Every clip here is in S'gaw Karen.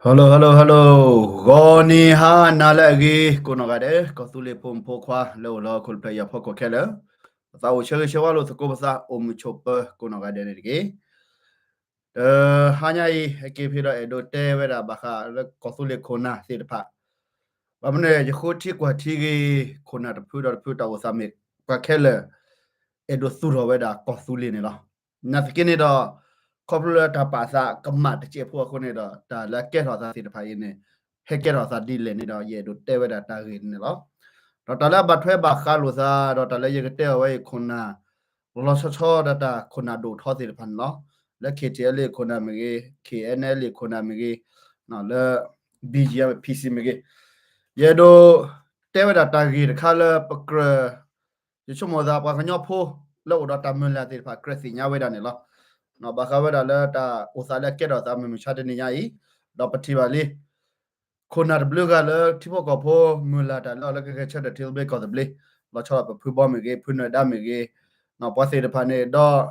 Hello hello hello, ဂီၤနံၤဟါနၤလၢအဂ့ၤ ကိးနီၢ်ဂၤဒဲး ကီၢ်သူလ့ၤဖိမုၣ်ဖိခွါလၢအိၣ်လၢဟီၣ်ခိၣ်တဖျၢၣ်အံၤအဖီခိၣ်ခဲလၢာ်, ပသးအိၣ်ဆၢဂ့ၤဆၢဝါလိာ်သကိးပသး အိၣ်မုာ်ဆိးပၢၤကိးနီၢ်ဂၤဒဲးန့ၣ်တက့ၢ်. တဟါညါအံၤ ဟဲက့ၤဖဲဒီးအဲၣ်ဒိးတဲဝဲဒၣ်ဘၣ်ဃးလၢကီၢ်သူလ့ၤခိၣ်နၢ်သ့ၣ်တဖၣ်, ဘၣ်မနုၤလဲၣ် ယဃုထံကွၢ်ထံဂ့ၤ ခိၣ်နၢ်တဖုဒီးတဖုတၢ်အိၣ်သးမ့ၢ်ပှၤခဲလၢာ် အဲၣ်ဒိးသူၣ်ထီၣ်ဝဲဒၣ်ကီၢ်သူလ့ၤန့ၣ်လီၤ. နာ်သက့န့ၣ်ဒီး ခီဖျိလၢတၢ်ပာ်သးကမၣ်တစဲးဖိအဃိန့ၣ်ဒီး တၢ်လၢအကဲထီၣ်သးသ့ၣ်တဖၣ်အံၤန့ၣ် ဟဲကဲထီၣ်သးဒ်လဲၣ်န့ၣ်ဒီး ယအဲၣ်ဒိးတဲဝဲဒၣ်တၢ်ဂ့ၢ်န့ၣ်လီၤ. ဒီးတၢ်လၢအဘၣ်ထွဲဘၣ်ဃးလိာ်သး ဒီးတၢ်လၢယကတဲအီၤဝဲအံၤခိၣ်နၢ် လီၤဆီဆီဒီးတၢ်ခိၣ်နၢ်ဒိၣ်ထီသ့ၣ်တဖၣ်န့ၣ်လီၤ. လၢ K T L A ခိၣ်နၢ်မ့ၢ်ဂ့ၤ, K N L A ခိၣ်နၢ်မ့ၢ်ဂ့ၤ, လၢ B G F P C မ့ၢ်ဂ့ၤ, ယအဲၣ်ဒိးတဲဝဲဒၣ်တၢ်ဂ့ၢ်တခါလၢပကြၢး ယဆိကမိၣ်သးပှၤကညီဖိလၢအိၣ်ဒီးတၢ်မုၢ်လၢ်သ့ၣ်တဖၣ် ကြၢးသ့ၣ်ညါဝဲဒၣ်န့ၣ်လီၤ. ဘၣ်ဃးဝဲဒၣ်လၢတၢ်အိၣ်သးလၢအကဲထီၣ်သးမုၢ်မဆါတနံၤညါအံၤ, ဒီးပထံၣ်ဘၣ်လံ ခိၣ်နၢ်တဘျုးဂၤလၢထံဖိကီၢ်ဖိမုၢ်လၢ်တၢ်လၢအီၤလၢကဂဲၤဆၢထၢၣ်ထံသဘျ့ကီၢ်သဘျ့, လီၤဆီဒၣ်ပဖုဘီမ့ၢ်ဂ့ၤ, ဖုနၢၤဒါမ့ၢ်ဂ့ၤ, ပှၤသ့ၣ်တဖၣ်န့ၣ်ဒီး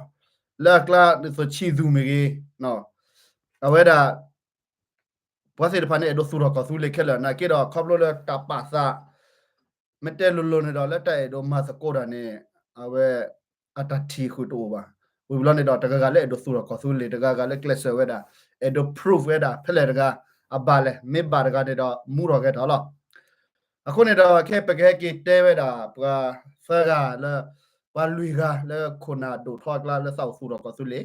လၢအကျါဒ်သိးဆံးသူၣ်မ့ၢ်ဂ့ၤ, အဝဲဒၣ် ပှၤသ့ၣ်တဖၣ်န့ၣ် အဲၣ်ဒိးသူၣ်ထီၣ်ကီၢ်သူလ့ၤခဲလၢာ် နာ်သက့ဒီး ခီဖျိလၢတၢ်ပာ်သး မ့ၢ်တဲလိၤလိၤန့ၣ်ဒီး လၢတၢ်အဲၣ်ဒိးမၤသကိးတၢ်န့ၣ် အဝဲ အတၢ်ထံၣ်ဃုာ်တအိၣ်ဘၣ်. ဝံၤဘျီန့ၣ်ဒီး တဂၤဂၤလၢအဲၣ်ဒိးသူၣ်ထီၣ်ကီၢ်သူလ့ၤ တဂၤဂၤလၢကျဲးစၢးဝဲဒၣ် အဲၣ်ဒိး prove ဝဲဒၣ် ဖဲလဲၣ်တဂၤ အဘၣ်လဲၣ်, မ့ၢ်ဘၣ်တဂၤန့ၣ်ဒီး မူထီၣ်ဂဲၤထီၣ်လီၤ. အဃိန့ၣ်ဒီး ခဲပကဟဲက့ၤတဲဝဲဒၣ် ပှၤသၢဂၤလၢ ပှၤလွံၢ်ဂၤလၢခိၣ်နၢ်ဒိၣ်ထီအကျါလၢသးအိၣ်သူၣ်ထီၣ်ကီၢ်သူလ့ၤ,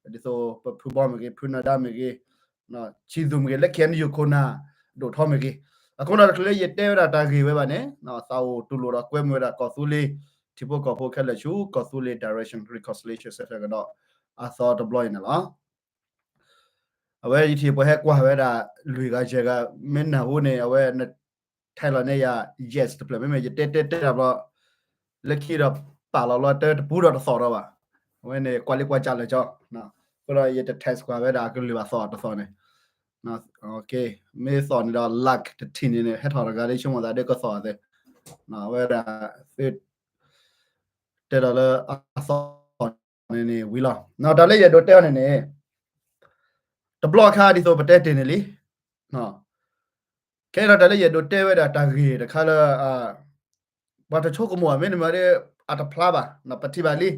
ဒ်သိးပဖုဘီမ့ၢ်ဂ့ၤ, ဖုနၢၤဒါမ့ၢ်ဂ့ၤ, ဆံးသူၣ်မ့ၢ်ဂ့ၤ လၢ K N U ခိၣ်နၢ်ဒိၣ်ထီမ့ၢ်ဂ့ၤ, အဃိဒီးတချုးလၢယတဲဝဲဒၣ်တၢ်ဂ့ၢ်ဝဲဘၣ်န့ၣ် သးအိၣ်တူၢ်လိာ်ဒီးကွဲမုာ်ဝဲဒၣ်ကီၢ်သူလ့ၤ ထံဖိကီၢ်ဖိခဲလၢာ်ဆူ ကီၢ်သူလ့ၤ Direction Reconciliation Centre ကဒီး အသီတဘျီအံၤန့ၣ်လီၤ. အဝဲယထံၣ်ပှၤဟဲကွၢ်ဝဲဒၣ် လွံၢ်ဂၤယဲၢ်ဂၤ မ့ၢ်နၢ်ဟူန့ၣ် အဝဲ ထဲလီၤန့ၢ်ယၤ yes တဖျၢၣ် မ့မ့ၢ်ယတဲတဲတဲတၢ်ဘျီ လၢခံဒီးပာ်လီၤလီၤတၢတပူၤဒီးတသီၣ်ဒီးဘၣ်. အဝဲန့ၣ် ကွၢ်လံကွၢ်ကၢ်လၢာ်ကၠီ, အဃိဒီးယတ text ကွၢ်ဝဲဒၣ်အကလုၢ်ဘၣ်သီၣ်တသီၣ်န့ၣ်, မ့ၢ်သီၣ်န့ၣ်ဒီး like တထံၣ်န့ၣ်န့ၣ် ဟဲထီၣ်တဂၤလၢဆိကမိၣ်သးဒ်ကသီၣ်သ့, အဝဲဒၣ် တဲဒီးလၢအသီၣ်န့ၣ်န့ၣ်ဝံၤလီၤ. တၢ်လၢယအဲၣ်ဒိးတဲအီၤန့ၣ်န့ၣ် တဘျီခါဒ်သိးပတဲတ့ၢ်န့ၣ်လံ. ခဲအံၤဒီးတၢ်လၢယအဲၣ်ဒိးတဲဝဲဒၣ်တၢ်ဂ့ၢ်တခါလၢ ပှၤတဆိကမိၣ်မ့ၢ်န့ၣ်မ့ၢ်ဒီး အတဖျါဘၣ်, ပထံၣ်ဘၣ်လံ.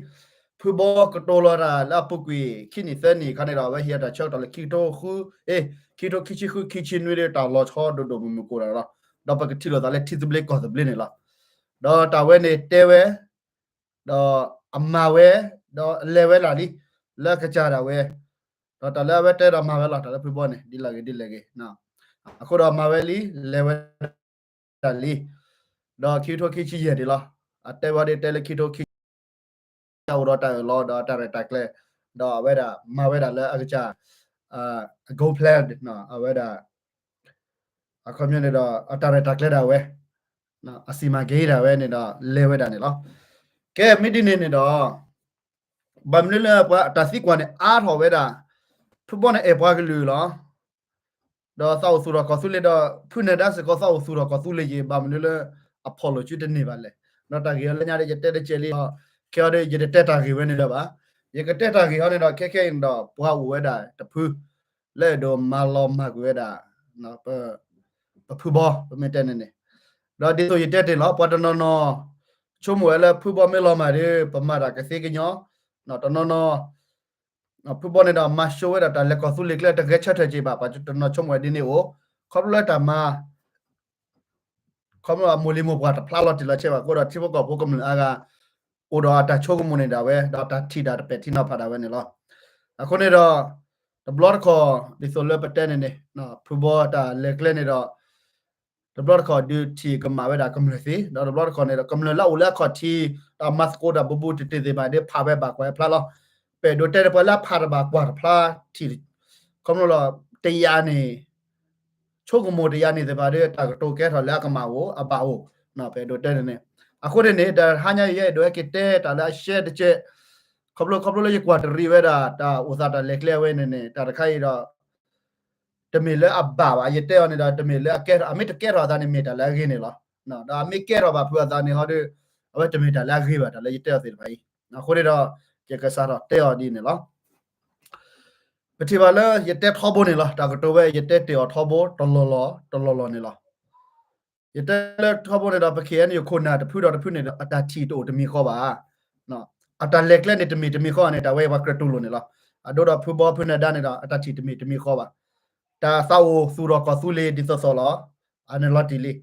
ဖုဘီကတိၤလီၤတၢ်လၢအပူၤကွံာ် ခံနံၣ်သၢနံၣ်အခါန့ၣ်ဒီး အဝဲဟံးအတၢ်ဆၢကတီၢ်လၢခံကထိဃု, အ့, ခံကထိခံဆံဃု ခံဆံနွံဒီး တၢ်လီၤဆီဒိၣ်ဒိၣ်မုၢ်မုၢ်ကိၢ်တၢ်လီၤ. ဒီးပကထံၣ်လိာ်သးလၢထံသဘျ့ကီၢ်သဘျ့န့ၣ်လီၤ. ဒီးတၢ်ဝဲန့ၣ်တဲဝဲ ဒီးအမၤဝဲ, ဒီးလဲၤဝဲလၢာ်လံ, လၢအကစၢ်ဒၣ်ဝဲ, ဒီးတၢ်လၢအဝဲတဲဒီးမၤဝဲလီၤ. တၢ်လၢဖုဘီန့ၣ် ဒ်လဲၣ်ဂ့ၤဒ်လဲၣ်ဂ့ၤ, အဃိဒီးမၤဝဲလံ လဲၤဝဲဒၣ်လံ. ဒီးခံကထိခံဆံယဲၢ်န့ၣ်လီၤ. အတဲဝဲဒၣ်တဲလၢခံကထိခံဆံယဲၢ် အိၣ်ဒီးတၢ်အၢၣ်လီၤ ဒီးအတၢ်ရဲၣ်တၢ်ကျဲၤ, ဒီးအဝဲဒၣ်မၤဝဲဒၣ်လၢအကစၢ် အ goal plan အဝဲဒၣ် အခီပညီန့ၣ်ဒီး အတၢ်ရဲၣ်တၢ်ကျဲၤဒၣ်ဝဲ, အစံးမၤက့ၤဒၣ်ဝဲန့ၣ်ဒီး လဲၤဝဲဒၣ်န့ၣ်လီၤ. ကဲ မ့ၢ်ဒ်န့ၣ်န့ၣ်ဒီး ဘၣ်မနုၤလၢပှၤတၢ်သံကွၢ်န့ၣ်အါထီၣ်ဝဲဒၣ်, ဖုဘီန့ၣ်အဲၣ်ပှၤကလုာ်လီၤ. ဒီးသးအိၣ်သူၣ်ထီၣ်ကီၢ်သူလ့ၤဒီး ဖုနၢၤဒါစ့ၢ်ကီးသးအိၣ်သူၣ်ထီၣ်ကီၢ်သူလ့ၤယံၤ ဘၣ်မနုၤလၢ အဖီၣ်လိာ်စုတန့ၢ်ဘၣ်လဲၣ်. ဒီးတၢ်ဂ့ၢ်အီၤလၢညါဒီး ယတဲတကဲးလံ, ခဲအံၤဒီး ယတတဲတၢ်ဂ့ၢ်ဝဲန့ၣ်လၢၤဘၣ်. ယကတဲတၢ်ဂ့ၢ်အီၤန့ၣ်ဒီး ခဲခဲအံၤန့ၣ်ဒီး ပှၤအိၣ်ဝဲဒၣ်တဖု လၢအဲၣ်ဒိးမၤလီၤမၢ်ကွံာ်ဝဲဒၣ် ပဖုဘီ ပမ့ၢ်တဲန့ၣ်န့ၣ်, ဒီးဒ်သိးယတဲတ့ၢ်လီၤ ပှၤတနီၤနီၤ ဆိကမိၣ်ဝဲလၢဖုဘီမ့ၢ်လီၤမၢ်ဒီး ပမၤတၢ်ကသ့ကညီ, တနီၤနီၤ ဖုဘီန့ၣ်ဒီး မၤ show ဝဲဒၣ်တၢ်လဲၤကီၢ်သူလ့ၤကျဲ တဂဲၤဆၢထၢၣ်က့ၤဘၣ်, ပှၤတနီၤဆိကမိၣ်ဝဲဒ်န့ၣ်အိၣ်, ခီဖျိလၢတၢ်မၤ ခီဖျိအမိၢ်လံၤမိၢ်ပှၢ်တဖျါလီၤတံၢ်လီၤဆဲးဘၣ်အဃိဒီး ထံဖိကီၢ်ဖိကမျၢၢ်အါဂၤ အိၣ်ဒီးအတၢ်ဆိကမိၣ်န့ၣ်ဒၣ်ဝဲ ဒီးတၢ်ထံၣ်တၢ်တပဲာ်ထံနီၤဖးဒၣ်ဝဲန့ၣ်လီၤ. အဃိန့ၣ်ဒီး တဘျီတခီၣ် ဒ်သိးလၢပတဲန့ၣ်န့ၣ် ဖုဘီတၢ်လဲၤကျဲန့ၣ်ဒီး တဘျီတခီၣ်ဒုးထံၣ်ကမၣ်ဝဲဒၣ်ကမျၢၢ်သ့, ဒီးတဘျီတခီၣ်န့ၣ်ဒီး ကမျၢၢ်လၢအအိၣ်လၢအခီၣ်ထံး တၢ်မၤသကိးတၢ်ဘူးဘူးတံၢ်တံၢ်သ့ၣ်တဖၣ်ဒီး ဖးဝဲဘၣ်ကွၢ်ဝဲဖျါလီၤ. ပအဲၣ်ဒိးတဲဒီးပှၤလၢအဖးတဘၣ်ကွၢ်တဖျါထံၣ် ခီဖျိလီၤ တယာ်န့ၣ် ဆိကမိၣ်တယာ်န့ၣ်သ့ၣ်တဖၣ်ဒီး တၢ်ကတိၤကဲထီၣ်လၢအကမၣ်အိၣ် အဘၣ်အိၣ်, ပအဲၣ်ဒိးတဲန့ၣ်န့ၣ်. အဃိန့ၣ်န့ၣ် တဟါညါအံၤ ယအဲၣ်ဒိးဟဲက့ၤတဲတၢ်လၢအရှဲတကဲး, ခီဖျိ ခီဖျိလၢယကွၢ်တရံးဝဲဒၣ် တၢ်အိၣ်သးတၢ်လဲၤကျဲအဝဲန့ၣ်န့ၣ် တၢ်တခါအံၤဒီး တမ့ၢ်လၢအဘၣ်ဘၣ်, ယတဲအီၤန့ၣ်ဒီး တမ့ၢ်လၢအကဲထီၣ်, အမ့ၢ်တကဲထီၣ်အသးန့ၣ် မ့ၢ်တၢ်လၢအဂ့ၤန့ၣ်လီၤ. ဒီးအမ့ၢ်ကဲထီၣ်ဘၣ်ဖုးအသးန့ၣ်ဟီဒီး အဝဲတမ့ၢ်တၢ်လၢအဂ့ၤဘၣ် တၢ်လၢယတဲအီၤသ့ၣ်တဖၣ်အံၤ. အဃိန့ၣ်ဒီး ယကစးထီၣ်တဲအီၤဒ်န့ၣ်လီၤ. ပထံၣ်ဘၣ်လၢယတဲထီဘိန့ၣ်လီၤ. တၢ်ကတိၤဝဲ ယတဲတ့ၢ်အီၤထီဘိ တလီၢ်လီၢ် တလီၢ်လီၢ်န့ၣ်လီၤ. ယတဲလၢထီဘိန့ၣ်ဒီး ပ ခ့ၣ်အဲၣ်ယူၣ် ခိၣ်နၢ်တဖုဒီးတဖုန့ၣ်ဒီး အတၢ်ထံၣ်တအိၣ်တမံၤဃီဘၣ်. အတၢ်လဲၤကျဲန့ၣ် တမံၤတမံၤဃီန့ၣ် တၢ်ဝဲပှၤကြၢးတူၢ်လိာ်န့ၣ်လီၤ. အဒိဒီးဖုဘီဖုနဒါန့ၣ်ဒီး အတၢ်ထံၣ်တမံၤတမံၤဃီဘၣ်. တၢ်သးအိၣ်သူၣ်ထီၣ်ကီၢ်သူလ့ၤဒ်သိးသိးလီၤ. အန့ၣ်လီၤတံၢ်လံ.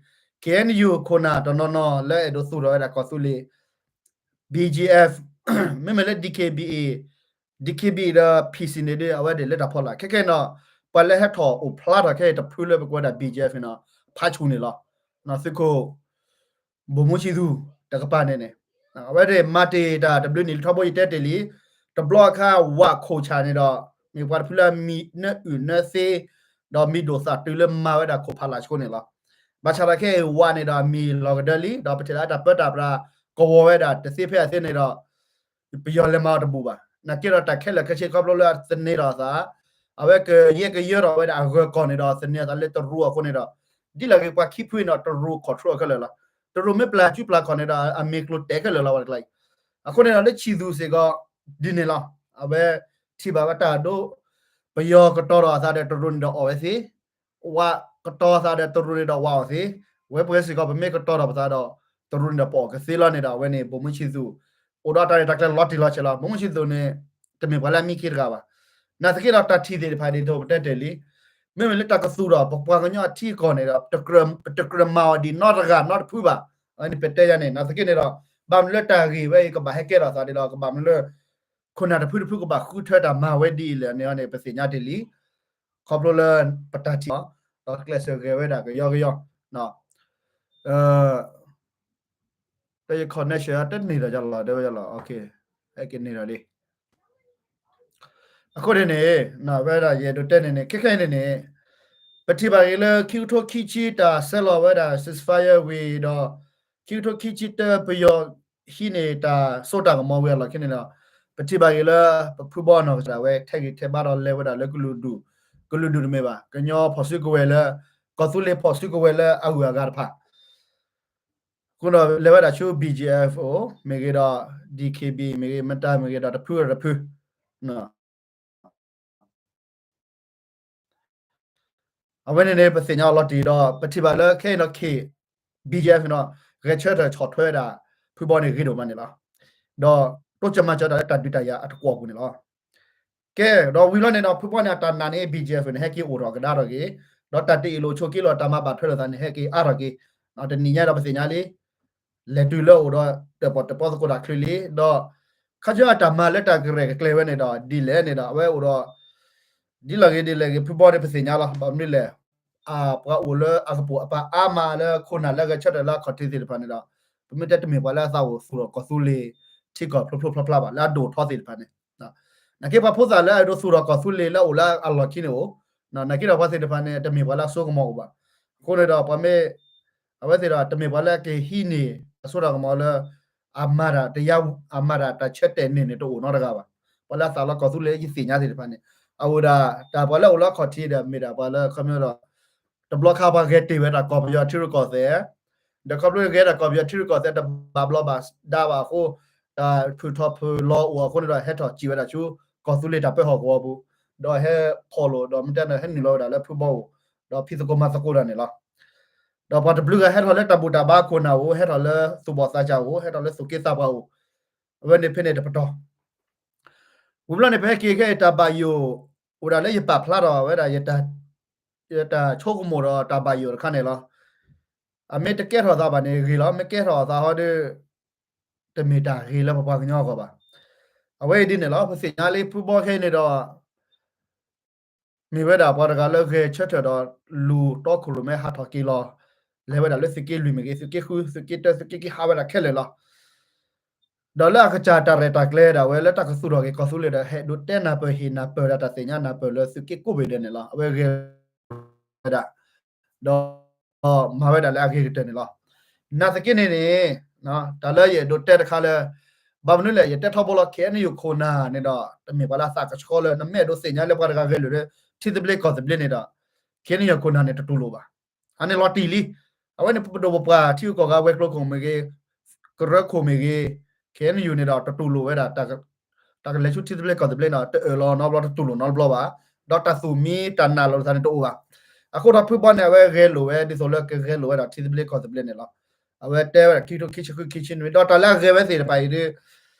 ခ့ၣ်အဲၣ်ယူၣ် ခိၣ်နၢ်တနီၤနီၤလၢအဲၣ်ဒိးသူၣ်ထီၣ်ဝဲဒၣ်ကီၢ်သူလ့ၤ BGF မ့မ့ၢ်လၢ DKBA DKBA ဒီး PC န့ၣ်ဒီး အဝဲဒၣ်လၢတၢ်ဖီလာ် ခဲခဲအံၤနီၤ, ပှၤလၢဟဲထီၣ်အိၣ်ဖျါထီၣ်ခဲအံၤတဖုလၢပကိးဝဲဒၣ် BGF န့ၣ်နီၤ, ဖးဆူၣ်န့ၣ်လီၤ. သုးခိၣ် ဘိၣ်မူဆံသူး တကပၤန့ၣ်န့ၣ် အဝဲသ့ၣ်မၤတ့ၢ်တၢ်တဘျုးနံၣ်လံထီဘိ ယတဲတ့ၢ်လံ, တဘျီအခါ ဝးခိၣ်ဆၣ်န့ၣ်ဒီး မ့ၢ်ပှၤတဖုလၢအမံၤနၢအုၣ်နၢသ့ ဒီးမံၤဒိၣ်သၣ်တုၤလၢမၤဝဲဒၣ်ခိၣ်ဖးလာ်ဆှိန့ၣ်လီၤ. ဘၣ်ဆၣ်ဒီးခဲအံၤဝးန့ၣ်ဒီးအမံၤလီၤကဒၢလံ, ဒီးပထံၣ်လၢအတၢ်ပၢတၢ်ပြးကဝီၤဝဲဒၣ်တသ့ဖဲအသ့န့ၣ်ဒီး ပယီၤလဲၤမၤအီၤတဘူၣ်ဘၣ်. နာ်က့ဒီးတၢ်ခဲလၢာ်ခဲဆ့ခီဖျိလၢအသန့ၤထီၣ်အသး, အဝဲကယဲၢ်ကယၢထီၣ်ဝဲဒၣ်အဂၢၤကီၢ်န့ၣ်ဒီး သန့ၤအသးလၢတရူးအဃိန့ၣ်ဒီး ဒ်လဲၣ်ဂ့ၤပှၤခံဖုန့ၣ်ဒီး တရူး control ခဲလၢာ်လီၤ. တရူးမ့ၢ်ပျၢ်စုပျၢ်ခီၣ်န့ၣ်ဒီး အမ့ၢ်ကျိၤတဲာ်ခဲလၢာ်လီၤ ဝဲတကျါအံၤ. အဃိန့ၣ်ဒီးလၢဆံးသူၣ်စ့ၢ်ကီး ဒ်န့ၣ်လီၤ. အဝဲထံၣ်ဘၣ်ဝဲတၢ်ဒိ ပယီၤကတီၤထီၣ်အသးဒီးတရူးန့ၣ်ဒီးအီၣ်ဝဲသ့, ဝးကတီၤအသးဒီးတရူးန့ၣ်ဒီးဝးအီၣ်သ့, ဝဲပှဲၤစ့ၢ်ကီး ပမ့ၢ်ကတီၤထီၣ်ပသးဒီး တရူးန့ၣ်ဒီးပအီၣ်ကသ့လီၤန့ၣ်ဒီး အဝဲန့ၣ် ဘိၣ်မူဆံသူး အိၣ်ဒီးတၢ်ရဲၣ်တၢ်ကျဲၤလီၤတံၢ်လီၤဆဲးလီၤ. ဘိၣ်မူဆံသူးန့ၣ် တမ့ၢ်ပှၤလၢအမံခ့တဂၤဘၣ်. နာ်သက့ဒီးတၢ်ထံၣ်သ့ၣ်တဖၣ်ဒ်သိးပတဲတ့ၢ်လံ, မ့မ့ၢ်လၢတၢ်ကသူၣ်ထီၣ်ပပှၤကညီအထံအကီၢ်န့ၣ်ဒီး ပတကြၢးမၤအီၤဒံးနီတဂၤနီတဖုဘၣ်. အဝဲန့ၣ်ပတဲယါန့ၣ် နာ်သက့န့ၣ်ဒီး ဘၣ်မနုၤလၢတၢ်ဂ့ၢ်ဝဲအံၤ ကဘၣ်ဟဲကဲထီၣ်သးဒ်ဒီး ကဘၣ်မနုၤလၢ ခိၣ်နၢ်တဖုတဖုကဘၣ်ဃုထၢတၢ်မၤဝဲဒ်အံၤလဲၣ်န့ၣ်န့ၣ် ပသ့ၣ်ညါတ့ၢ်လံ. ခီဖျိလၢပတၢ်ထံၣ်အီၤ ဒီးကျဲးစၢးဂဲၤဝဲဒၣ်ကယီကယီ, တၢ်ယ connection တန့ၢ်ဒီးယလီၤ တဲဝဲယလီၤ ဟဲက့ၤန့ၢ်ဒီးလံ. အဃိန့ၣ်န့ၣ် ဝဲဒၣ်ယအဲၣ်ဒိးတဲန့ၣ်န့ၣ် ခဲခဲအံၤန့ၣ်န့ၣ် ပထံၣ်ဘၣ်ဂ့ၤလၢ ခံကထိခံဆံ တၢ်ဆဲးလီၤဝဲဒၣ် ceasefire ဝံၤဒီး ခံကထိခံဆံတၢ ပယီၤဟံးန့ၢ်တၢ်စိတၢ်ကမီၤဝံၤအလီၢ်ခံန့ၣ်ဒီး ပထံၣ်ဘၣ်ဂ့ၤလၢ ပဖုဘီနီၢ်ကစၢ်ဒၣ်ဝဲ ထဲးဂံၢ်ထဲးဘါဒီးလဲၤဝဲဒၣ်လၢကလုာ်ဒူၣ်, ကလုာ်ဒူၣ်တမ့ၢ်ဘၣ် ကညီဖီၣ်စုကဝဲၤလၢ ကီၢ်သူလ့ၤဖီၣ်စုကဝဲၤလၢအဂုၤအဂၤတဖၣ် အဃိဒီးလဲၤဝဲဒၣ်ဆူ BGF အိၣ် မ့ၢ်ဂ့ၤဒီး DKB မ့ၢ်ဂ့ၤ မတၤမ့ၢ်ဂ့ၤဒီးတဖုဒီးတဖု အဝဲန့ၣ်န့ၣ် ပသ့ၣ်ညါအီၤလီၤတံၢ်ဒီး ပထံၣ်ဘၣ်လၢခဲအံၤနီၤ ခ့ၣ် BGF န့ၣ်ဒီး ဂဲၤဆၢထၢၣ်ဆီၣ်ထွဲဝဲဒၣ် ဖုဘီန့ၣ်ဂ့ၤဒိၣ်မးန့ၣ်လီၤ. ဒီးတိစၢၤမၤစၢၤတၢ်လၢတၢ်ဒုးတၢ်ယၤအတကွီၢ်ပူၤန့ၣ်လီၤ. ကဲ ဒီးဝံၤလီၤန့ၣ်ဒီး ဖုဘီန့ၣ်အတၢ်နာ်န့ၣ် BGF န့ၣ် ဟဲက့ၤအိၣ်ထီၣ်ကဒါထီၣ်က့ၤ, ဒီးတၢ်တအ့ၣ်လိာ်ဆိးက့လိာ် တၢ်မၤဘၣ်ထွဲလိာ်သးန့ၣ် ဟဲက့ၤအါထီၣ်က့ၤ, တနံၤညါဒီးပသ့ၣ်ညါလံ လဲၤတုၤလၢအိၣ်ဒီးတၢၣ်ပီၣ်တၢၣ်ပီသကိးတၢ်ချ့လံ, ဒီး ခါဆူညါတၢ်မၤလၢတၢ်ကရဲၣ်ကကျဲၤဝဲန့ၣ်ဒီး ဒ်လဲၣ်န့ၣ်ဒီး အဝဲအိၣ်ဒီး ဒ်လဲၣ်ဂ့ၤဒ်လဲၣ်ဂ့ၤ ဖုဘီန့ၣ်ပသ့ၣ်ညါလီၤ. ဘၣ်မနုၤလဲၣ်, ပှၤအိၣ်လၢအကပိာ်အပၢ်အါမးလၢခိၣ်နၢ်လၢဂဲၤဆၢထၢၣ်လၢအခီၣ်ထံးသ့ၣ်တဖၣ်န့ၣ်ဒီး ပမ့ၢ်တဲတမ့ၢ်ပှၤလၢအသးအိၣ်သူၣ်ထီၣ်ကီၢ်သူလ့ၤ ထံကီၢ်ဖျိဖျိဖျါဖျါဘၣ် လၢအဒိၣ်ထီသ့ၣ်တဖၣ်န့ၣ် နာ်က့ပှၤဖိသၣ်လၢအဒိးသူၣ်ထီၣ်ကီၢ်သူလ့ၤလၢအအိၣ်လၢအလီၢ်ခံန့ၣ်အိၣ်, နာ်က့ဒီးပှၤသ့ၣ်တဖၣ်န့ၣ် တမ့ၢ်ပှၤလၢအစိကမီၤအိၣ်ဘၣ်. အဃိန့ၣ်ဒီးပှၤမ့ၢ် အဝဲသ့ၣ်ဒီးတမ့ၢ်ပှၤလၢအကဟံးန့ၢ်အစိတၢ်ကမီၤလၢ အမၤတၢ်တယါ အမၤတၢ်တၢ်ဆၢတဲာ်န့ၢ်န့ၣ်တအိၣ်နီတဂၤဘၣ်. ပှၤလၢအသးလီကီၢ်သူလ့ၤလၢယသ့ၣ်ညါသ့ၣ်တဖၣ်န့ၣ် အအိၣ်ဒၣ်တၢ်ပှၤလၢအအိၣ်လၢအခီၣ်ထံးဒီးမ့ၢ်ဒၣ်ပှၤလၢခီပညီဒီး တဘျီခါပှၤဂဲၤတ့ၢ်ဝဲဒၣ်ကီၢ်ပယီၤထံရူၢ်ကီၢ်သဲး ဒီးခီဖျိဂဲၤဒၣ်ကီၢ်ပယီၤထံရူၢ်ကီၢ်သဲး တဘၣ်ဘျီဘၣ်ဒါဘၣ်အဃိ တၢ်ဖုၣ်ထီၣ်ဖုၣ်လီၤအိၣ်အဃိန့ၣ်ဒီး ဟဲထီၣ်စံၣ်ဝဲဒၣ်ဆူ ကီၢ်သူလ့ၤတၢ်ပၢဟီၣ်ကဝီၤပူၤ, ဒီးဟဲဖီၣ်လိာ် ဒီးမ့ၢ်တဲန့ၣ် ဟဲနုာ်လီၤဝဲဒၣ်လၢဖုဘီအိၣ်, ဒီးဖံးသကိးမၤသကိးတၢ်န့ၣ်လီၤ. ဒီးပှၤတဘျုးဂၤဟဲထီၣ်လၢတၢ်ဘူၣ်တၢ်ဘါခိၣ်နၢ်အိၣ်, ဟဲထီၣ်လၢသူၣ်ဘီၣ်သးစၢ်အိၣ်, ဟဲထီၣ်လၢသူၣ်က့သးပှၢ်အိၣ်, အဝဲန့ၣ်ဖဲန့ၣ်တပတီၢ် ဝံၤဘျီန့ၣ် ပဟဲက့ၤခဲအံၤတၢ်ဘၣ်ယိၣ် အိၣ်ဒၣ်လၢယပာ်ဖျါထီၣ်ဝဲဒၣ် ယတၢ်ဆိကမိၣ်ဒီးတၢ်ဘၣ်ယိၣ်တခါန့ၣ်လီၤ. အမ့ၢ်တကဲထီၣ်သးဘၣ်န့ၣ်ဂ့ၤလီၤ, မ့ၢ်ကဲထီၣ်အသးဟီဒီး တမ့ၢ်တၢ်ဂ့ၤလၢပပှၤကညီအဂီၢ်ဘၣ်. အဝဲအံၤဒ်န့ၣ်လီၤ, ပသ့ၣ်ညါလံဖုဘီခဲအံၤန့ၣ်ဒီး မ့ၢ်ဝဲဒၣ်ပှၤတဂၤလၢဂဲၤဆၢထၢၣ်ဒီး လူၤတီခိၣ်ရိၣ်မဲဟးထီၣ်က့ၤလီၤ, လဲၤဝဲဒၣ်လၢသုးက့လွံၢ်မ့ၢ်ဂ့ၤ, သုးက့ဃု, သုးက့တၢ, သုးက့ခံ ဟးဝဲဒၣ်ခဲလၢာ်လီၤ. ဒီးလၢအကစၢ်တၢ်ရဲၣ်တၢ်ကျဲၤဒၣ်ဝဲလၢတၢ်ကသူၣ်ထီၣ်က့ၤကီၢ်သူလ့ၤဒီး ဟဲဒိးတဲနၢ်ပၢၢ်ဟ့ၣ်နၢ်ပၢၢ်ဒၣ်တၢ်သ့ၣ်ညါနၢ်ပၢၢ်လၢသုးက့ကိးဘ့ၣ်ဒဲးန့ၣ်လီၤ. အဝဲဂဲၤဝဲဒၣ် ဒီးမၤဝဲဒၣ်လၢအဂ့ၤကတၢၢ်န့ၣ်လီၤ. နာ်သက့န့ၣ်န့ၣ် တၢ်လၢယအဲၣ်ဒိးတဲတခါလၢ ဘၣ်မနုၤလဲၣ် ယတဲထီဘိလီၤ ခဲအံၤန့ၣ် ယခိၣ်နၢ်န့ၣ်ဒီး တမ့ၢ်ပှၤလၢအသးကဆှီလၢ နမ့ၢ်အဲၣ်ဒိးသ့ၣ်ညါလၢပှၤတဂၤဂဲၤလိာ်လၢ ထံသဘျ့ကီၢ်သဘျ့န့ၣ်ဒီး ခဲအံၤန့ၣ် ယခိၣ်နၢ်န့ၣ် တတူၢ်လိာ်ဘၣ်. အန့ၣ်လီၤတံၢ်လံ. အဝဲန့ၣ် ပဒိၣ်ပပှၢ်ထံဂုၤကီၢ်ဂၤ ဝဲၤကျိၤခိၣ်မ့ၢ်ဂ့ၤ, ကရၢခိၣ်မ့ၢ်ဂ့ၤ, ခဲအံၤန့ၣ် ယိၤန့ၣ်ဒီး တတူၢ်လိာ်ဝဲဒၣ် တၢ်ကလဲၤဆူထံသဘျ့ကီၢ်သဘျ့န့ၣ် တအၢၣ်လီၤနီတဘျီ တတူၢ်လိာ်နီတဘျီဘၣ်. ဒီးတၢ်သူၣ်မံတၢ်နာ်လိာ်သးန့ၣ်တအိၣ်ဘၣ်. အဃိဒီးဖုဘီန့ၣ် အဝဲဂဲၤလိာ်ဝဲဒ်သိးလၢကဂဲၤလိာ်ဝဲဒၣ်ထံသဘျ့ကီၢ်သဘျ့န့ၣ်လီၤ. အဝဲတဲဝဲဒၣ်ခံကထိခံဆံဃုခံဆံနွံ ဒီးတၢ်လၢအဂဲၤဝဲသ့ၣ်တဖၣ်အံၤဒီး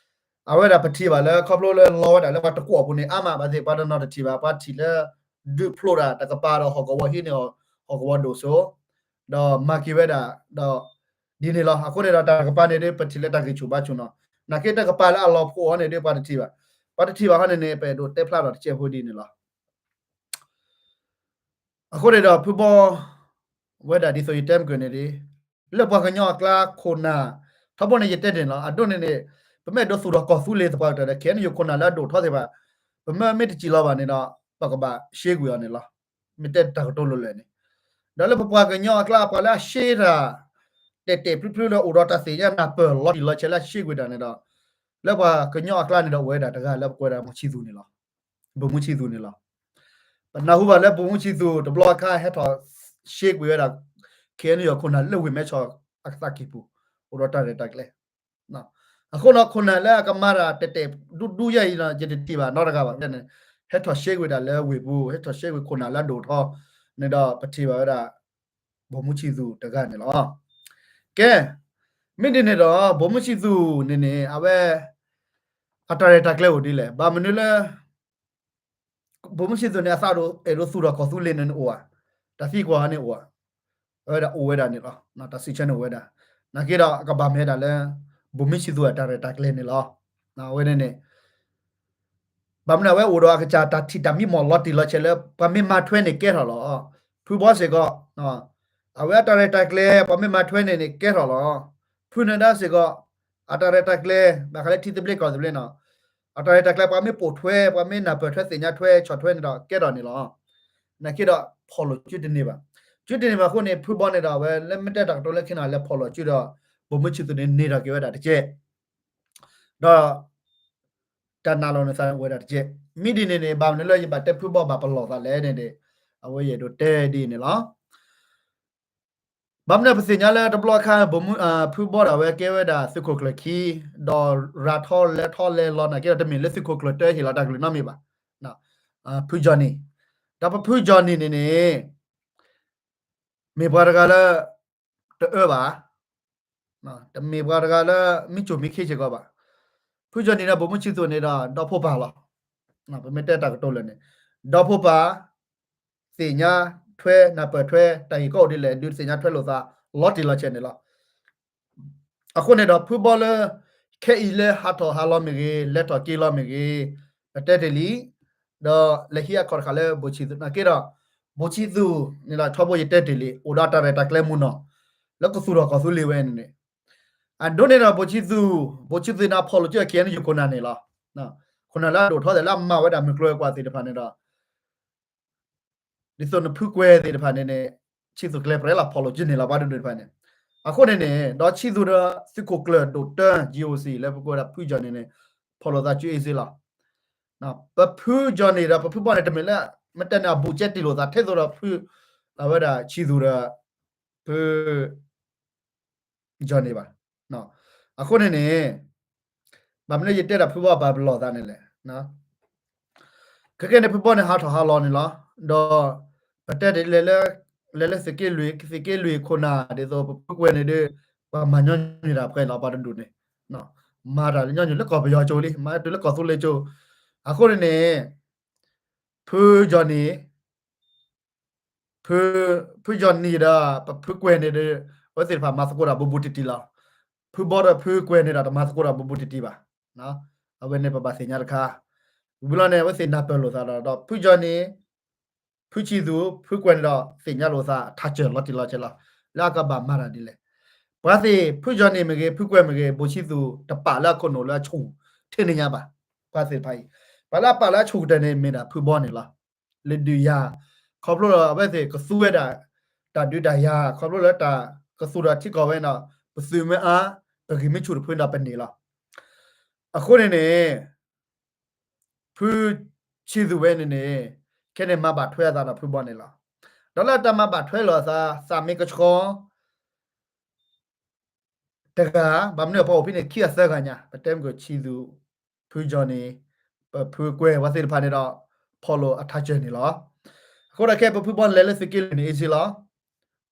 အဝဲဒၣ်ပထံၣ်ဘၣ်လၢခီဖျိလၢလီဝဲဒၣ်လၢပှၤတကွီၢ်ပူၤန့ၣ် အါမးဘၣ်သ့ၣ် ပှၤတနီၤတထံၣ်ဘၣ် ပှၤထံၣ်လၢ ဒုးဖျိးတၢ်တကပၤဒီးဟီၣ်ကဝီၤဟံးန့ၢ်ဟီၣ်ကဝီၤဒိၣ်စိ ဒီးမၤက့ၤဝဲဒၣ် ဒီးဒ်န့ၣ်လီၤ. အဃိန့ၣ်ဒီးတၢ်တကပၤန့ၣ်ဒ်ပထံၣ်လၢတၢ်ဂံၢ်ဆူၣ်ဘါဆူၣ်နီၤ, နာ်က့တၢ်တကပၤလၢအလီၤဖှိၣ်အီၤန့ၣ်ဒ်ပှၤတထံၣ်ဘၣ်, ပှၤတထံၣ်ဘၣ်ဟီန့ၣ်န့ၣ် ပအဲၣ်ဒိးတဲဖျါဒီးတကဲးဖိဒ်န့ၣ်လီၤ. အဃိန့ၣ်ဒီးဖုဘီ ဝဲဒၣ်ဒ်သိးယတဲမုၢ်ကၢၢ်န့ၣ်ဒ် လၢပှၤကညီအကျါခိၣ်နၢ် ထီဘိန့ၣ်ယတဲန့ၣ်လီၤ. အဒိန့ၣ်န့ၣ် ပမ့ၢ်အဲၣ်ဒိးသူၣ်ထီၣ်ကီၢ်သူလ့ၤသပှၢ်ကတၢၢ်ဒီး ခဲအံၤန့ၣ်ယခိၣ်နၢ်လၢအဒိၣ်ထီသ့ၣ်တဖၣ် ပမ့ၢ်မ့ၢ်တစံၣ်လီၤဘၣ်န့ၣ်ဒီး ပကဘၣ်ရှဲကွံာ်အီၤန့ၣ်လီၤ. မ့ၢ်တဲတၢ်ကတိၤလၢလၢ်န့ၣ် ဒီးလၢပပှၤကညီအကျါ ပှၤလၢအရှဲတၢ် တဲာ်တဲာ်ဖျုဖျုဒီးအိၣ်ဒီးတၢ်သ့ၣ်ညါနၢ်ပၢၢ်လီၤတံၢ်လီၤဆဲးလၢအရှဲကွံာ်တၢ်န့ၣ်ဒီး လၢပှၤကညီအကျါန့ၣ်ဒီးအိၣ်ဝဲဒၣ်တဂၤလၢပကွဲးဒၣ်မူဆံသူၣ်န့ၣ်လီၤ. ဘိၣ်မူဆံသူၣ်န့ၣ်လီၤ. ပနၢ်ဟူဘၣ်လၢဘိၣ်မူဆံသူၣ်တဘျီအခါဟဲထီၣ်ရှဲကွံာ်ဝဲဒၣ် ခဲအံၤန့ၣ်ယခိၣ်နၢ်လၢဝ့ၢ်မဲဆီးအကသးကံၢ်ပူၤ အိၣ်ဒီးတၢ်ရဲၣ်တၢ်ကျဲၤ အဃိဒီးခိၣ်နၢ်လၢအကမၤတၢ်တဲာ်တဲာ်ဒူဒူယဲအံၤဒီး ယတထံၣ်ဘၣ်နီတဂၤဘၣ်န့ၣ် ဟဲထီၣ်ရှဲကွံာ်ဒၣ်လၢဝ့ၢ်ပူၤ ဟဲထီၣ်ရှဲကွံာ်ခိၣ်နၢ်လၢအဒိၣ်ထီန့ၣ်ဒီး ပထံၣ်ဘၣ်ဝဲဒၣ် ဘိၣ်မူဆံသူၣ်တဂၤန့ၣ်လီၤ. ကဲ မ့ၢ်ဒ်န့ၣ်ဒီး ဘိၣ်မူဆံသူၣ်န့ၣ်န့ၣ် အဝဲ အတၢ်ရဲၣ်တၢ်ကျဲၤအိၣ်ဒ်လဲၣ်. ဘၣ်မနုၤလၢ ဘိၣ်မူဆံသူၣ်န့ၣ် အသးအဲၣ်ဒိးသူၣ်ထီၣ်ကီၢ်သူလ့ၤန့ၣ်အိၣ်ဧါ, တၢ်သံကွၢ်န့ၣ်အိၣ်ဧါ, အဝဲဒၣ်အိၣ်ဝဲဒၣ်န့ၣ်လီၤ. တၢ်စံးဆၢန့ၣ်အိၣ်ဝဲဒၣ်. နာ်က့ဒီးအကဘၣ်မ့ၢ်ဝဲဒၣ်လၢ ဘိၣ်မူဆံသူၣ်အတၢ်ရဲၣ်တၢ်ကျဲၤန့ၣ်လီၤ. အဝဲန့ၣ်န့ၣ် ဘၣ်မနုၤအဝဲအိၣ်ဒီးအကစၢ်တၢ်ထံၣ်တၢ်မံမီၢ်လီၤတံၢ်လီၤဆဲးလၢ ပှၤမ့ၢ်မၤထွဲန့ၣ်ကဲထီၣ်လီၤ. ဖုဘီစ့ၢ်ကီး အဝဲအတၢ်ရဲၣ်တၢ်ကျဲၤ ပှၤမ့ၢ်မၤထွဲန့ၣ်န့ၣ်ကဲထီၣ်လီၤ. ဖုနၢၤဒါစ့ၢ်ကီး အတၢ်ရဲၣ်တၢ်ကျဲၤ ဘၣ်ဃးလၢထံသဘျ့ကီၢ်သဘျ့နီၤ အတၢ်ရဲၣ်တၢ်ကျဲၤ ပှၤမ့ၢ်ပိာ်ထွဲ ပှၤမ့ၢ်နၢ်ပၢၢ်ထွဲ သ့ၣ်ညါထွဲ ဆီၣ်ထွဲန့ၣ်ဒီး ကဲထီၣ်န့ၣ်လီၤ. နာ်က့ဒီး ဖီၣ်လိာ်စုတန့ၢ်ဘၣ်. စုတန့ၢ်ဘၣ်အဃိန့ၣ် ဖုဘီန့ၣ်ဒီး အဝဲလၢမ့ၢ်တဲတၢ်ကတိၤလၢခံနီၤ လဲၤဖီၣ်လိာ်စုဒီး ဘိၣ်မူဆံသူၣ်န့ၣ် န့ၢ်ထီၣ်က့ၤဝဲဒၣ်တကဲး ဒီး တၢ်နာ်လီၤနသးန့ၣ်အိၣ်ဝဲဒၣ်တကဲး. မ့ၢ်ဒ်န့ၣ်န့ၣ် ဘၣ်မနုၤလၢယဘၣ်တဲဖုဘီဘၣ်ပလီၢ်သးလဲၣ်န့ၣ်ဒီး အဝဲယအဲၣ်ဒိးတဲဒ်အံၤန့ၣ်လီၤ. ဘၣ်မနုၤပသ့ၣ်ညါလၢတဘျီအခါ ဖုဘီဒီးအဝဲကဲဝဲဒၣ်သုးခိၣ်ကျၢၢ်ခံ ဒီးရၤထီၣ်လဲၤထီၣ်လဲၤလီၤနာ်က့ဒီး တမ့ၢ်လၢသုးခိၣ်ကျၢၢ်တဟ့ၣ်လီၤတၢ်ကလုၢ်နီတမံၤဘၣ်. ဖုကၠီၣ်နံၣ်, ဒီးပဖုကၠီၣ်နံၣ်န့ၣ်န့ၣ် မ့ၢ်ပှၤတဂၤလၢ တအၢဘၣ် တမ့ၢ်ပှၤတဂၤလၢ မ့ၢ်စိာ်မ့ၢ်ခ့စ့ၢ်ကီးဘၣ်. ဖုကၠီၣ်နံၣ်ဒီးဘိၣ်မုၢ်ဆံသူၣ်န့ၣ်ဒီး ဒီဖိပၢ်လီၤ. ပမ့ၢ်တဲတၢ်ကတိၤလၢာ်န့ၣ် ဒီဖိပၢ် သ့ၣ်ညါထွဲ နၢ်ပၢၢ်ထွဲ တၢ်ဂ့ၢ်ကီအိၣ်ဒ်လဲၣ် ဒုးသ့ၣ်ညါထွဲလိာ်သး လီၤတံၢ်လီၤဆဲးန့ၣ်လီၤ. အဃိန့ၣ်ဒီး ဖုဘီလၢ ခဲအံၤလၢဟးထီၣ်ဟးလီၤမ့ၢ်ဂ့ၤ လဲၤထီၣ်က့ၤလီၤမ့ၢ်ဂ့ၤ ပတဲတ့ၢ်လံ ဒီးလဲၤဟံးအခီၣ်တဃာ်လၢဘိၣ်ဆံသူၣ်နာ်က့ဒီး ဘိၣ်ဆံသူၣ်န့ၣ်ဒီး ထီဘိယတဲတ့ၢ်လံ အိၣ်ဒီးတၢ်ရဲၣ်တၢ်ကျဲၤမုၢ်နီၢ် လၢကသူၣ်ထီၣ်ကီၢ်သူလ့ၤဝဲန့ၣ်န့ၣ် အဒိန့ၣ်ဒီး ဘိၣ်ဆံသူၣ် ဘိၣ်ဆံသူၣ်န့ၣ် ဖီၣ်လိာ်စုအခံန့ၣ် ယခိၣ်နၢ်န့ၣ်လီၤ. ခိၣ်နၢ်လၢအဒိၣ်ထီၣ်သ့ၣ်လၢအမၤဝဲဒၣ်မုၢ်ကျိၤဝဲၤကွာ်သ့ၣ်တဖၣ်န့ၣ်ဒီး ဒ်သိးနဖုကွဲၤသ့ၣ်တဖၣ်န့ၣ်န့ၣ် ဆံသူၣ်ကျဲၤပြဲလီၤဖီၣ်လိာ်စုန့ၣ်လီၤ ဘၣ်ဒိဒိၣ်တဖၣ်န့ၣ်. အဃိန့ၣ်န့ၣ် ဒီးဆံသူၣ်ဒီးသုးခိၣ်ကျၢၢ်ဒိၣ်တၢ GOC လၢပကိးဝဲဒၣ်ဖုကၠီၣ်နံၣ်န့ၣ် ဖီၣ်လိာ်သးစုအ့စ့လီၤ. ပဖုကၠီၣ်နံၣ်ဒီးပဖုဘီန့ၣ် တမ့ၢ်လၢ မ့ၢ်တဲန့ၣ် အဘူးကဲတံၢ်လိာ်သးထဲသိးဒီးဖု အဝဲဒၣ်ဆံသူၣ်ဒီး ဖု ကၠီၣ်နံၣ်ဘၣ်. အဃိန့ၣ်န့ၣ် ဘၣ်မနုၤယတဲဒၣ်ဖုဘီဘၣ်ပလီၢ်သးန့ၣ်လဲၣ်. ခဲကဲန့ၣ် ဖုဘီန့ၣ် ဟးထီၣ်ဟးလီၤန့ၣ်လီၤ. ဒီး ပတဲဒ်လဲၣ်လၢ လဲၤလၢသုးက့လွံၢ် သုးက့လွံၢ်ခိၣ်နၢ် ဒ်သိးပဖုကွဲၤန့ၣ်ဒီး ပှၤမၤညီနုၢ်တၢ်ဖှဲးလီၤ ဘၣ်ဒိဒိၣ်န့ၣ် မၤတၢ်လၢညီနုၢ်လၢကီၢ်ပယီၤကၠိလံ မၤတုၤလၢကီၢ်သူလ့ၤကၠိ. အဃိန့ၣ်န့ၣ် ဖုကၠီၣ်နံၣ် ဖု ဖုကၠီၣ်နံၣ်ဒီး ပဖုကွဲၤန့ၣ်ဒီး အဝဲသ့ၣ်တဖၣ်မၤသကိးတၢ်ဘူးဘူးတံၢ်တံၢ်လီၤ. ဖုဘီဒီးဖုကွဲၤန့ၣ်ဒီး တမၤသကိးတၢ်ဘူးဘူးတံၢ်တံၢ်ဘၣ်. အဝဲန့ၣ်ပဘၣ်သ့ၣ်ညါတခါ. ဝံၤလီၤန့ၣ် အဝဲသ့ၣ်နၢ်ပၢၢ်လိာ်သးဒီး ဒီးဖုကၠီၣ်နံၣ် ဖုဆံသူၣ် ဖုကွဲၤန့ၣ်ဒီး သ့ၣ်ညါလိာ်သးထးစၢၢ်လီၤတံၢ်လီၤဆဲးလီၤ. လၢအကဘၣ်မၤတၢ်ဒ်လဲၣ်. ပှၤသ့ၣ် ဖုကၠီၣ်နံၣ်မ့ၢ်ဂ့ၤ ဖုကွဲၤမ့ၢ်ဂ့ၤ ဘိၣ်ဆံသူၣ်တပာ်လၢအခိၣ်နူာ်လၢအဆူၣ်ထဲန့ၣ်ညါဘၣ်. ပှၤသ့ၣ်တဖၣ်အံၤ ပှၤလၢအပာ်လၢအဆူၣ်ကတၢၢ်န့ၣ် မ့ၢ်ဒၣ်ဖုဘီန့ၣ်လီၤ. လၢဒုးယၤ ခီဖျိလၢအဝဲသ့ၣ်ကသူဝဲဒၣ် တၢ်ဒုးတၢ်ယၤ ခီဖျိလၢတၢ်ကသူၣ်ဒီးထံကီၢ်ဝဲဒီး ပသုးမ့ၢ်အါ ပဂံၢ်မ့ၢ်ဆူၣ်တဖုဒီးပန့ၢ်လီၤ. အဃိန့ၣ်န့ၣ် ဖုဆံသူၣ်ဝဲန့ၣ်န့ၣ် ခဲန့ၣ်မၤဘၣ်ထွဲအသးဒီးဖုဘီန့ၣ်လီၤ. ဒီးလၢတၢ်မၤဘၣ်ထွဲလိာ်အသး သးမ့ၢ်ကဆှီ တဂၤ ဘၣ်မနုၤပှၤအိၣ်ဖဲန့ၣ် ခံဂၤသၢဂၤညါ ပတဲမ့ၢ်ကဆံသူၣ် ဖုကၠီၣ်နံၣ် ပဖုကွဲၤ ပှၤသ့ၣ်တဖၣ်န့ၣ်ဒီး ဖီၣ်လိာ်အထးစၢၤန့ၣ်လီၤ. အဃိဒီးခဲအံၤ ပဖုဘီလဲၤလၢသုးက့လွံၢ်န့ၣ် easy လီၤ.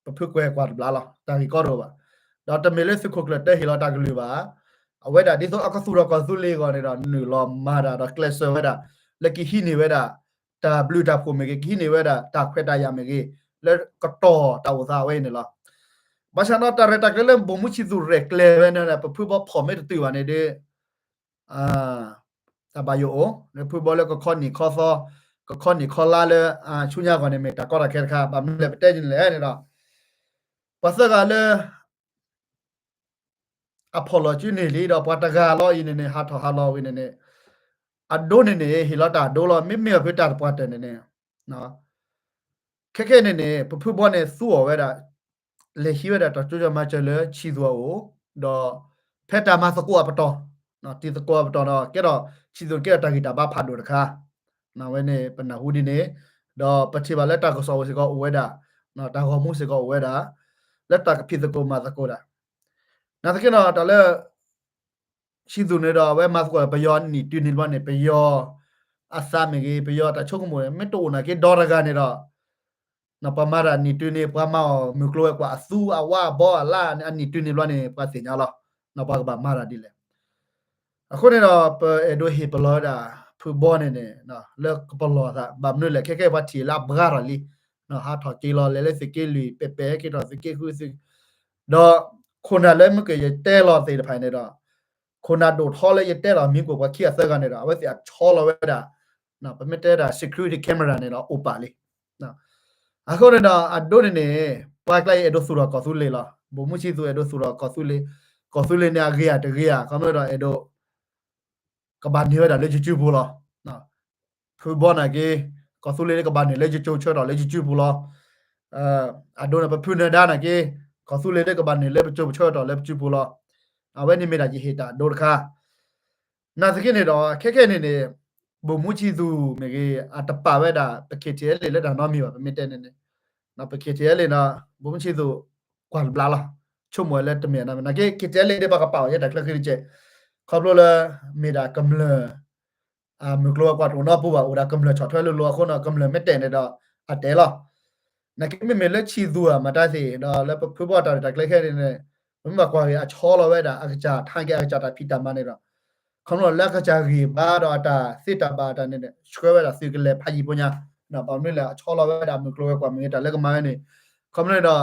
ပဖုကွဲးကွၢ်တဘျီလီၤ, တၢ်ဂ့ၢ်ကီတအိၣ်ဘၣ်. ဒီးတမ့ၢ်လၢသုးခိၣ်ကျၢၢ်တဟ့ၣ်လီၤတၢ်ကလုၢ်ဘၣ်. အဝဲဒၣ်ဒ်သိးအကသူၣ်ထီၣ်ကီၢ်သူလ့ၤအဂီၢ်န့ၣ်ဒီး နုာ်လီၤမၤတၢ်ဒီးကျဲးစၢးဝဲဒၣ် လၢကဟံးန့ၢ်ဝဲဒၣ် တၢ်ဘျုးတၢ်ဖှိၣ်မ့ၢ်ဂ့ၤ, ကဟံးန့ၢ်ဝဲဒၣ်တၢ်ခွဲးတၢ်ယာ်မ့ၢ်ဂ့ၤ, လၢကတီၢ်တၢ်အိၣ်သးအဝဲအံၤန့ၣ်လီၤ. ဘၣ်ဆၣ်ဒီးတၢ်ရဲၣ်တၢ်ကျဲၤလၢ ဗိုလ်မှူးချစ်သူ ရဲၣ်ကျဲၤဝဲန့ၣ် ပဖုဘီဖီၣ်မ့ၢ်တတုၤဘၣ်န့ၣ်ဒီး တၢ်ဘၣ်ယိၣ်အိၣ်, လၢဖုဘီလၢကခီနံၣ်ခီသီ, ကခီနံၣ်ခီလါလၢ ဆူညါအဂီၢ်န့ၣ် မ့ၢ်တၢ်ကီတၢ်ခဲတခါ, ဘၣ်မနုၤလဲၣ်ပတဲဒ်န့ၣ်လဲၣ်န့ၣ်ဒီး ပှၤသၢဂၤလၢ အဖီၣ်လီၤစုန့ၢ်လံဒီး ပှၤတဂၤလီၤအံၤန့ၣ်န့ၣ် ဟးထီၣ်ဟးလီၤဝံၤန့ၣ်န့ၣ် အဒိန့ၣ်န့ၣ် ဟ့ၣ်လီၤတၢ်ဒိလီၤ, မ့မ့ၢ်အဖုတၢ်တပှၢ်တၢၢ်န့ၣ်န့ၣ် ခဲခဲန့ၣ်န့ၣ် ပဖုဘီန့ၣ်သူအီၤဝဲဒၣ် လဲၤဟံးဝဲဒၣ်တၢ်ကၠိကၠီမၤစၢၤလၢဆံးသူအအိၣ်, ဒီးဖဲတၢ်မၤသကိးအပတီၢ်, တံၤသကိးအပတီၢ်ဒီး ကဲဒီးဆံးသူန့ၣ်ကဲဒီးတၢ်ဂံၢ်တၢ်ဘါဖးဒိၣ်တခါ, အဝဲန့ၣ်ပနၢ်ဟူဒ်န့ၣ်, ဒီးပထံၣ်ဘၣ်လၢတၢ်ကစီၣ်အိၣ်စ့ၢ်ကီးအိၣ်ဝဲဒၣ်, တၢ်ဂီၤမူစ့ၢ်ကီးအိၣ်ဝဲဒၣ်, လၢတၢ်ကဖံးသကိးမၤသကိးဒၣ်, နာ်သက့ဒီးတၢ်လၢ ဆံးသူန့ၣ်ဒီး အဝဲမၤသကိးပယီၤနံၣ်တုၤန့ၣ်ဘျီန့ၣ် ပယီၤအသးမ့ၢ်ဂ့ၤ ပယီၤတၢ်ဆိကမိၣ်မ့ၢ်တအိၣ်နာ်က့ဒီတဂၤန့ၣ်ဒီး ပှၤမၤတၢ်နံၣ်တုၤန့ၣ် ပှၤမၤအီၤမုၢ်ကျိၤဝဲၤကွာ်အသူအဝါအဘီအလါန့ၣ် အနံၣ်တုၤန့ၣ်ဘျီန့ၣ် ပှၤသ့ၣ်ညါလီၤ, ပှၤကဘၣ်မၤတၢ်ဒ်လဲၣ်. အဃိန့ၣ်ဒီး ပအဲၣ်ဒိးဟ့ၣ်ပလီၢ်ဝဲဒၣ် ဖုဘီန့ၣ်န့ၣ် လၢကပလီၢ်သး ဘၣ်မနုၤလဲၣ် ခဲခဲပှၤထံၣ်လၢအဘှါထီၣ်လံ, ဟးထီၣ်က့ၤလီၤလဲၤလၢသုးက့လွံၢ် ပဲာ်ပဲာ်က့ၤထီၣ်သုးက့ဃုသုး, ဒီးခိၣ်နၢ်လၢမ့ၢ်က့ၤယတဲလီၤသ့ၣ်တဖၣ်န့ၣ်ဒီး ခိၣ်နၢ်ဒိၣ်ထီလၢယတဲလီၤမံၤကွံာ်ပှၤခံဂၤသၢဂၤန့ၣ်ဒီး အဝဲသ့ၣ်အဆီလီၤဝဲဒၣ်, ပမ့ၢ်တဲဒၣ် security camera န့ၣ်ဒီး အိၣ်ပာ်လံ. အဃိန့ၣ်ဒီး အဒိန့ၣ်န့ၣ် ပှၤကျါအံၤအဲၣ်ဒိးသူၣ်ထီၣ်ကီၢ်သူလ့ၤလီၤ. ဗိုလ်မှူးချစ်သူ အဲၣ်ဒိးသူၣ်ထီၣ်ကီၢ်သူလ့ၤ, ကီၢ်သူလ့ၤန့ၣ်အဂ့ၤဧါတဂ့ၤဧါ ခီဖျိဒီးအဲၣ်ဒိး ကဘၣ်န့ၢ်ဝဲဒၣ်လၢယစုပူၤလီၤ. ဖုဘီနာ်က့ ကီၢ်သူလ့ၤန့ၣ်ကဘၣ်န့ၢ်လၢယကၠိဆၢကတီၢ်လၢယစုပူၤလီၤ. အဒိန့ၣ် ပဖုနၢၤဒါနာ်က့ ကီၢ်သူလ့ၤန့ၣ်ကဘၣ်န့ၢ်လၢပကၠိပဆၢကတီၢ်လၢပစုပူၤလီၤ. အဝဲန့ၣ်မ့ၢ်ဒၣ်ယဟ့ၣ်တၢ်အဒိတခါ နာ်သက့န့ၣ်ဒီး ခဲခဲန့ၣ်န့ၣ် ဗိုလ်မှူးချစ်သူမ့ၢ်ဂ့ၤ အတပာ်ဝဲဒၣ်ပ K T L A လၢတၢ်နီတမံၤဘၣ် ပမ့ၢ်တဲန့ၣ်န့ၣ်, ပ K T L A န့ၣ် ဗိုလ်မှူးချစ်သူ ကွၢ်တဘျါလီၤ, ဆိကမိၣ်ဝဲလၢတမ့ၢ်နီတမံၤ နာ်က့ K T L A ဒ်ပှၤကပာ်အီၤယဲတၢ်ချၢဃံတကဲး, ခီဖျိလၢ မ့ၢ်ဒၣ်ကမျၢၢ် မုၢ်ကျိၤဝဲၤကွာ်တအိၣ်နီတပူၤဘၣ် အိၣ်ဒၣ်ကမျၢၢ်ဆီၣ်ထွဲလိၤလိၤအဃိန့ၣ် ကမျၢၢ်မ့ၢ်တဲာ်န့ၣ်ဒီး အတဲလီၤ. နာ်က့မ့မ့ၢ်လၢချစ်သူအမၤတၢ်သ့ၣ် ဒီးလၢပဖုဘီတၢ်ရဲၣ်တၢ်ကျဲၤခဲန့ၣ်န့ၣ် ပမ့ၢ်ဘၣ်ကွၢ်က့ၤအဆီလီၤဝဲဒၣ် အကစၢ် ထါက့ၤ အကစၢ်တၢ်ဖံးတၢ်မၤန့ၣ်ဒီး ခီဖျိလၢအကစၢ်ဂံၢ်ဘါဒီးအတၢ်သ့တၢ်ဘၣ်တၢ်န့ၣ် ဆှၢဝဲဒၣ်သုးကလၢၤဖးယံၤဖိညါ, ဘၣ်မနုၤလဲၣ် အဆီလီၤဝဲဒၣ်မုၢ်ကျိၤဝဲၤကွာ်မ့ၢ်ဂ့ၤ တၢ်လၢကမၤဝဲန့ၣ် ခီဖျိန့ၣ်ဒီး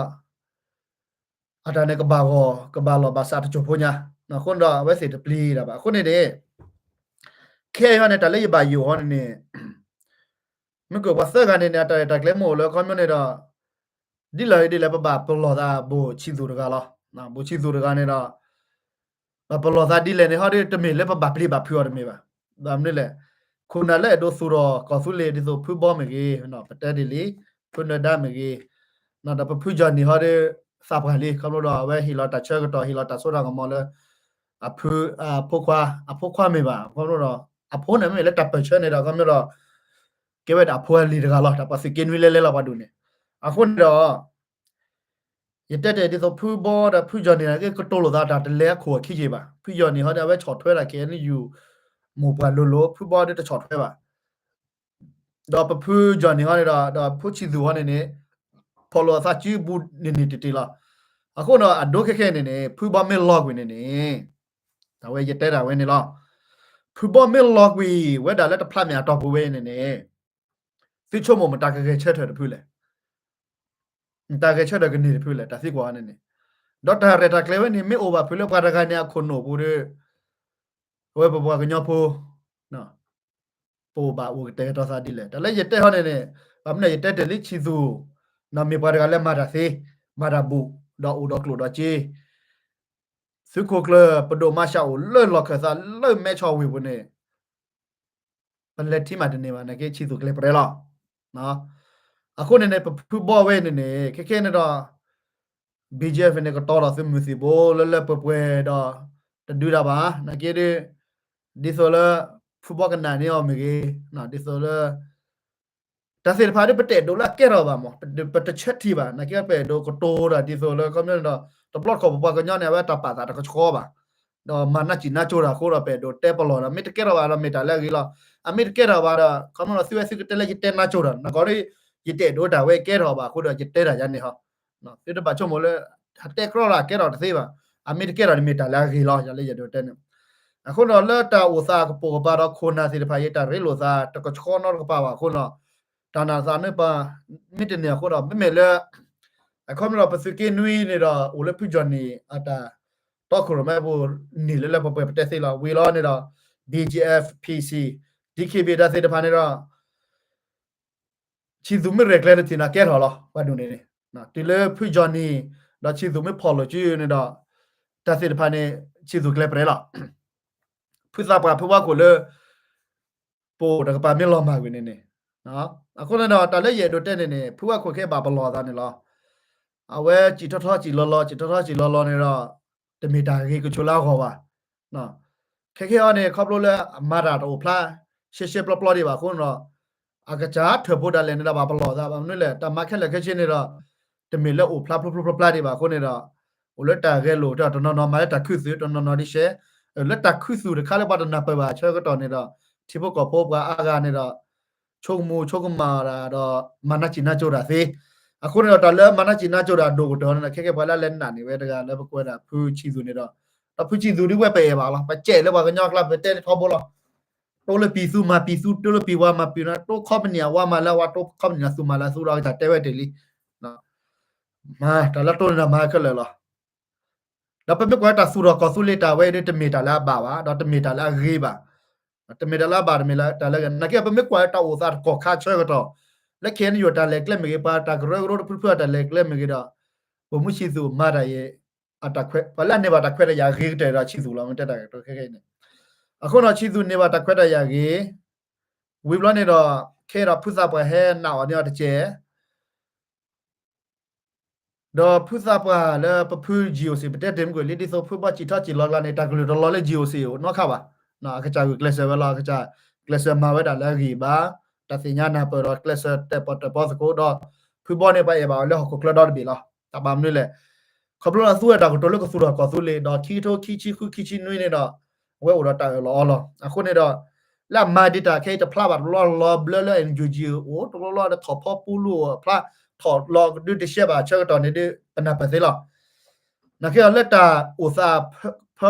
အတၢ်န့ၣ်ကဘၣ်ဂီၢ် ကဘၣ်လီၢ်ဘၣ်စးတစိၢ်ဖိညါ, အဃိန့ၣ်ဒီး အဝဲသ့ၣ်တပျံၤတၢ်ဘၣ် အဃိန့ၣ်န့ၣ် ခဲအံၤဟီန့ၣ် တၢ်လၢယဘၣ်ယိၣ်ဟီန့ၣ်န့ၣ် မ့ၢ်ကွၢ်ပှၤသၢဂၤန့ၣ်န့ၣ် အတၢ်ရဲၣ်တၢ်ကျဲၤမ့ၢ်အိၣ်လၢခီပညီန့ၣ်ဒီး ဒ်လဲၣ်ဒ်လဲၣ် ပဘၣ်ပလီၢ်သး ဗိုလ်ချစ်သူ တဂၤလီၤ. ဗိုလ်ချစ်သူ တဂၤန့ၣ်ဒီး ပပလီၢ်သးဒ်လဲၣ်န့ၣ်ဟီဒီး တမ့ၢ်လၢပဘၣ်ပျံၤဘၣ်ဖုးအီၤတမ့ၢ်ဘၣ်. ဘၣ်မနုၤလဲၣ် ခိၣ်နၢ်လၢအဲၣ်ဒိးသူၣ်ထီၣ်ကီၢ်သူလ့ၤဒ်သိးဖုဘီမ့ၢ်ဂ့ၤ, ပတဲဒ်လံ, ဖုနၢၤဒါမ့ၢ်ဂ့ၤ, ဒီးပဖု Johnny ဟီဒီး သးပှၢ်လံ ခီဖျိဒီးအဝဲဟ့ၣ်လီၤတၢ်ဆၢကတီၢ် ဟ့ၣ်လီၤတၢ်စိတၢ်ကမီၤလၢ အဖု အဖိခွါ အဖိခွါမ့ၢ်ဘၣ် ခီဖျိဒီး အဖိန့ၣ်မ့မ့ၢ်လၢတၢ်ပၢၢ်ဆၢန့ၣ်ဒီး ခီဖျိဒီး ကဲဝဲဒၣ်အဖိအလံၤတဂၤလီၤ. တၢ်ပှၤသုးက့နွံလဲလဲလီၤပှၤဒိၣ်န့ၣ် အဃိန့ၣ်ဒီး ယတဲတဲာ်ဒ်သိးဖုဘီဒီးဖု Johnny န့ၣ် ကတိၤလိာ်သးတၢ်တလဲအခိၣ်အခံက့ၤဘၣ်. ဖု Johnny ဟီဒီး အဝဲဆီၣ်ထွဲဒၣ် K N U မိၢ်ပှၢ်လိၤလိၤ, ဖုဘီဒီးတဆီၣ်ထွဲဘၣ်. ဒီးပဖု Johnny ဟီန့ၣ်ဒီး ဒီးဖု ချစ်သူ ဟီန့ၣ်န့ၣ် ဖီၣ်လိာ်အသးစုပူၤန့ၢ်န့ၢ်တ့ၢ်တ့ၢ်လီၤ. အဃိဒီးအဒိခဲခဲန့ၣ်န့ၣ် ဖုဘီမ့ၢ်လီၤကွံာ်န့ၣ်န့ၣ် အဝဲယတဲဒၣ်ဝဲန့ၣ်လီၤ. ဖုဘီမ့ၢ်လီၤကွံာ်ဝဲဒၣ်လၢတဖျးမဲာ်အတီၢ်ပူၤဝဲအံၤန့ၣ်န့ၣ် သုဆိကမိၣ်မတၤကဂဲၤဆၢထၢၣ်တဖုလဲၣ်. မတၤဂဲၤဆၢထၢၣ်ကန့ၢ်တဖုလဲၣ် တၢ်သံကွၢ်န့ၣ်န့ၣ်. ဒီးတၢ်ရဲၣ်တၢ်ကျဲၤဝဲန့ၣ် မ့ၢ်အိၣ်ဘၣ်ဖုးလၢပှၤတဂၤန့ၣ်အခိၣ်နူာ်ပူၤဒီး အဝဲပပှၤကညီဖိ ပအိၣ်ဘၣ်အိၣ်ကတဲာ်ကတီၤသးဒ်လဲၣ်. တၢ်လၢယတဲဟီန့ၣ်န့ၣ် ဘၣ်မနုၤယတဲတ့ၢ်လံ ချစ်သူ မ့ၢ်ပှၤတဂၤလၢမၤတၢ်သ့ မၤတၢ်ဘူၣ် ဒီးအိၣ်ဒီးကျိၣ်ဒီးစ့ သုးခိၣ်ကျၢၢ်ပဒိၣ်မၤစၢၤအိၣ်လၢလီၢ်ခၢၣ်သးလၢမဲဆီဝ့ၢ်ပူၤန့ၣ် ပလဲၤထံမးတန့ၢ်ဘၣ် နာ်က့ ချစ်သူ ကျဲၤပြဲလီၤ. အဃိန့ၣ်န့ၣ် ပဖုဘီဝဲန့ၣ်န့ၣ် ခဲခဲန့ၣ်ဒီး B G F န့ၣ် ကတီၤဒီးသုးမုၢ်သံၣ်ဘိလၢလၢပှဲၤပှဲၤဒီး တဒုးတၢ်ဘၣ် နာ်က့ဒီး ဒ်သိးလၢ ဖုဘီကနၣ်န့ၢ်အီၤမ့ၢ်ဂ့ၤ ဒ်သိးလၢ တၢ်သ့ၣ်တဖၣ်ဒီး ပတအဲၣ်ဒိးလၢအကဲထီၣ်ဘၣ်မး ပတဆၢထံၣ်ဘၣ် နာ်က့ ပအဲၣ်ဒိးကတိၤတၢ်ဒ်သိးလၢ ခီပညီန့ၣ်ဒီး တဘျီတခီၣ်ပပှၤကညီန့ၣ် အဝဲတၢ်ပာ်သးတကဆှီဘၣ် ဒီးမၤနၢ်စံးနၢ်ကၠိတၢ်အဃိဒီး ပအဲၣ်ဒိးတဲပလီၢ်ဒီး မ့ၢ်တကဲထီၣ်ဘၣ်ဒီးမ့ၢ်တၢ်လၢအဂ့ၤလီၤ. အမ့ၢ်တကဲထီၣ်ဘၣ်ဒီး ခီဖျိလီၤ သုဝဲသုကတဲလၢယတဲနၢ်ကၠိတၢ် နကီးဒီး ယတအဲၣ်ဒိးတၢ်ဝဲကဲထီၣ်ဘၣ်အဃိဒီး ယတဲတၢ်ယၤန့ၣ်ဟီ သုတဘၣ်ဆိကမိၣ်လၢ ဟတဲကြီလၢအကဲထီၣ်တသ့ဘၣ်. အမ့ၢ်တကဲထီၣ်န့ၣ်မ့ၢ်တၢ်လၢအဂ့ၤလီၤ ယၤလၢယအဲၣ်ဒိးတဲန့ၣ်. အဃိဒီးလၢတၢ်အိၣ်သးကပိာ်ကပၤဒီးခိၣ်နၢ်သ့ၣ်တဖၣ်အံၤ တၢ်ရ့လိာ်သးတကဆှီနီတကပၤဘၣ်အဃိဒီး တၢ်နာ်သးနၢ်ပၢၢ် မ့ၢ်တန့ၢ်အဃိဒီး မ့မ့ၢ်လၢ အခီပညီဒီးပသုးက့နွံန့ၣ်ဒီး အိၣ်လၢဖုကၠီၣ်နံၣ်အတၢ် တီခိၣ်ရိၣ်မဲပူၤန့ၣ်လၢလၢပှဲၤပှဲၤပတဲသ့လီၤ. ဝံၤလီၤန့ၣ်ဒီး ဘီကၠံအ့ၣ်ပီၣ်စံၣ် ဒံၣ်ခ့ဘ့ၣ် တၢ်သ့ၣ်တဖၣ်န့ၣ်ဒီး ဆံးသူၣ်မ့ၢ်ရဲၣ်ကျဲၤတထံၣ်န့ၣ် ကဲထီၣ်လီၤ ပှၤဒိၣ်န့ၣ်န့ၣ် တုၤလၢဖုကၠီၣ်နံၣ် ဒီးဆံးသူၣ်မ့ၢ်ဖီၣ်လိာ်စုန့ၣ်ဒီး တၢ်သ့ၣ်တဖၣ်န့ၣ် ဆံးသူၣ်ကျဲၤပြဲၤလီၤ. ဖုသးပှၢ်ဖုဝါခိၣ်လၢ ပအိၣ်တကပၤမ့ၢ်လီၤမၢ်ကွံာ်န့ၣ်န့ၣ် အဃိန့ၣ်ဒီး တၢ်လၢယအဲၣ်ဒိးတဲန့ၣ်န့ၣ် ဖုဝါခိၣ်ခဲအံၤဘၣ်ပလီၢ်အသးန့ၣ်လီၤ. အဝဲစံၣ်ထီၣ်ထီစံၣ်လီၤလီၤ စံၣ်ထီၣ်ထီစံၣ်လီၤလီၤန့ၣ်ဒီး တမ့ၢ်တၢ်ဂ့ၤကဆိးလၢအဂီၢ်ဘၣ်. ခဲခဲအံၤန့ၣ် ခီဖျိလၢအမၤတၢ်တအိၣ်ဖျါ ရှဲရှဲပျီပျီဒံးဘၣ်အဃိန့ၣ်ဒီး အကစၢ်ထၢၣ်ဖိဒၣ်လဲာ်န့ၣ်ဒီး ဘၣ်ပလီၢ်အသး ဘၣ်မနုၤလဲၣ် တၢ်မၤခဲလၢာ်ခဲဆ့န့ၣ်ဒီး တမ့ၢ်လၢအိၣ်ဖျါဖျိဖျိဖျါဖျါဒံးဘၣ်အဃိန့ၣ်ဒီး အိၣ်လၢတၢ်ဂဲၤလိာ် တနီၤနီၤမၤလၢတၢ်ခူသူၣ် တနီၤနီၤဒ်ရှဲ လၢတၢ်ခူသူၣ်တခါလၢပှၤတနၢ်ပၢၢ်ဘၣ်ဆၢကတီၢ်န့ၣ်ဒီး ထံဖိကီၢ်ဖိပှၤအါဂၤန့ၣ်ဒီး ဆိကမိၣ်ဆိကမးတၢ်ဒီး မၤနၢ်စံးနၢ်ကၠိတၢ်သ့. အဃိန့ၣ်ဒီး တၢ်လၢမၤနၢ်စံးနၢ်ကၠိတၢ်ဒိၣ်ကတၢၢ်န့ၣ်ဒီး ခဲကဲပှၤလၢအလဲၤနာ်န့ၢ်ဝဲတဂၤလၢပကွဲးဒၣ်ဖုဆံးသူၣ်န့ၣ်ဒီး ဒီးဖုဆံးသူၣ်ဒ်ဝဲပအဲၣ်ဘၣ်လီၤ ပကဲလၢပှၤကညီအကျါ ပတဲလၢထီဘိလီၤ. တိလၢပံၤသူမၤပံၤသူ တိလၢပံၤဝါမၤပံၤဝါ တိခီပနံၣ်အဝါမၤလၢအဝါ တိခီပနံၣ်အသူမၤလၢအသူဒီး အကစၢ်တဲဝဲတ့ၢ်လံ မၤတၢ်လၢတိန့ၣ်ဒီးမၤခဲလၢာ်လီၤ. ဒီးပမ့ၢ်ကွၢ်တၢ်သူၣ်ထီၣ်ကီၢ်သူလ့ၤတၢ်ဝဲအံၤဒီး တမ့ၢ်တၢ်လၢအဘၣ်ဘၣ် ဒီးတမ့ၢ်တၢ်လၢအဂ့ၤဘၣ်. တမ့ၢ်တၢ်လၢအဘၣ် တမ့ၢ်လၢတၢ်လၢအဂ့ၤ နာ်က့ ပမ့ၢ်ကွၢ်တၢ်အိၣ်သးတကီၢ်ခါဆၢကတီၢ် လၢ KNU တၢ်လဲၤကျဲမ့ၢ်ဂ့ၤ ပှၤတၢ်ကရၢကရိတဖုတဖုအတၢ်လဲၤကျဲမ့ၢ်ဂ့ၤဒီး ပိာ်မုၣ်ဆံးသူၣ်မၤတၢ်အံၤ အတၢ်ခွဲး ပှၤလၢအန့ၢ်ဘၣ်တၢ်ခွဲးတၢ်ယာ်ဂ့ၤကတၢၢ်ဒီးဆံးသူၣ်လီၤ မ့ၢ်တဲတၢ်ကတိၤခဲခဲအံၤန့ၣ်. အဃိန့ၣ် ဆံးသူၣ်န့ၢ်ဘၣ်တၢ်ခွဲးတၢ်ယာ်ဂ့ၤ ဝံၤဘျီန့ၣ်ဒီး ခဲဒီးဖုသးပှၢ်ဟဲနာ်အီၤန့ၢ်အီၤတက့ၢ် ဒီးဖုသးပှၢ်လၢပဖု GOC ပတဲတ့ၢ်မ့ၢ်ကွံာ်လံ ဒ်သိးဖုဘီစံၣ်ထီၣ်စံၣ်လီၤကျါန့ၣ် တၢ်ကလုၢ်တလီၤလၢ GOC အိၣ်နီတခါဘၣ်. အကစၢ်ဂုာ်ကျဲးစၢးဝဲလီၤ အကစၢ်ကျဲးစၢးမၤဝဲဒၣ်လၢအဂံၢ်ဘါ တၢ်သ့ၣ်ညါနၢ်ပၢၢ်ဒီးကျဲးစၢးတဲာ်ပီၣ်တဲာ်ပီသကိးဒီး ဖုဘီန့ၣ် ပှၤအဲၣ်ဘၣ်အီၤလၢဟီၣ်ခိၣ်ချၢဒီတဘ့ၣ်လီၤ. တၢ်ဘၣ်မနုၤလဲၣ် ခီဖျိလၢအသူဝဲတၢ်ကတိၤလၢကသူၣ်ထီၣ်ကီၢ်သူလ့ၤ ဒီးခံကထိခံဆံဃုခံဆံနွံန့ၣ်ဒီး အဝဲအိၣ်ဒီးတၢ်အၢၣ်လီၤအီလီၤ. အဃိန့ၣ်ဒီး လၢအမၤဒံးတၢ်ခဲအံၤတဖျါဘၣ်တဘျီလီၤ ဘျၢလၢ NUG အိၣ်တဘျီလီၤဒီး ထီၣ်ဖီပူလူအိၣ်အဖျါ ထီၣ်လီၤဒုးတရှဲဘၣ်ဆၢကတီၢ်န့ၣ်ဒီး ပနၢ်ပၢၢ်သ့လီၤ. နာ်က့ဒီးလၢတၢ်အိၣ်သးဖၢ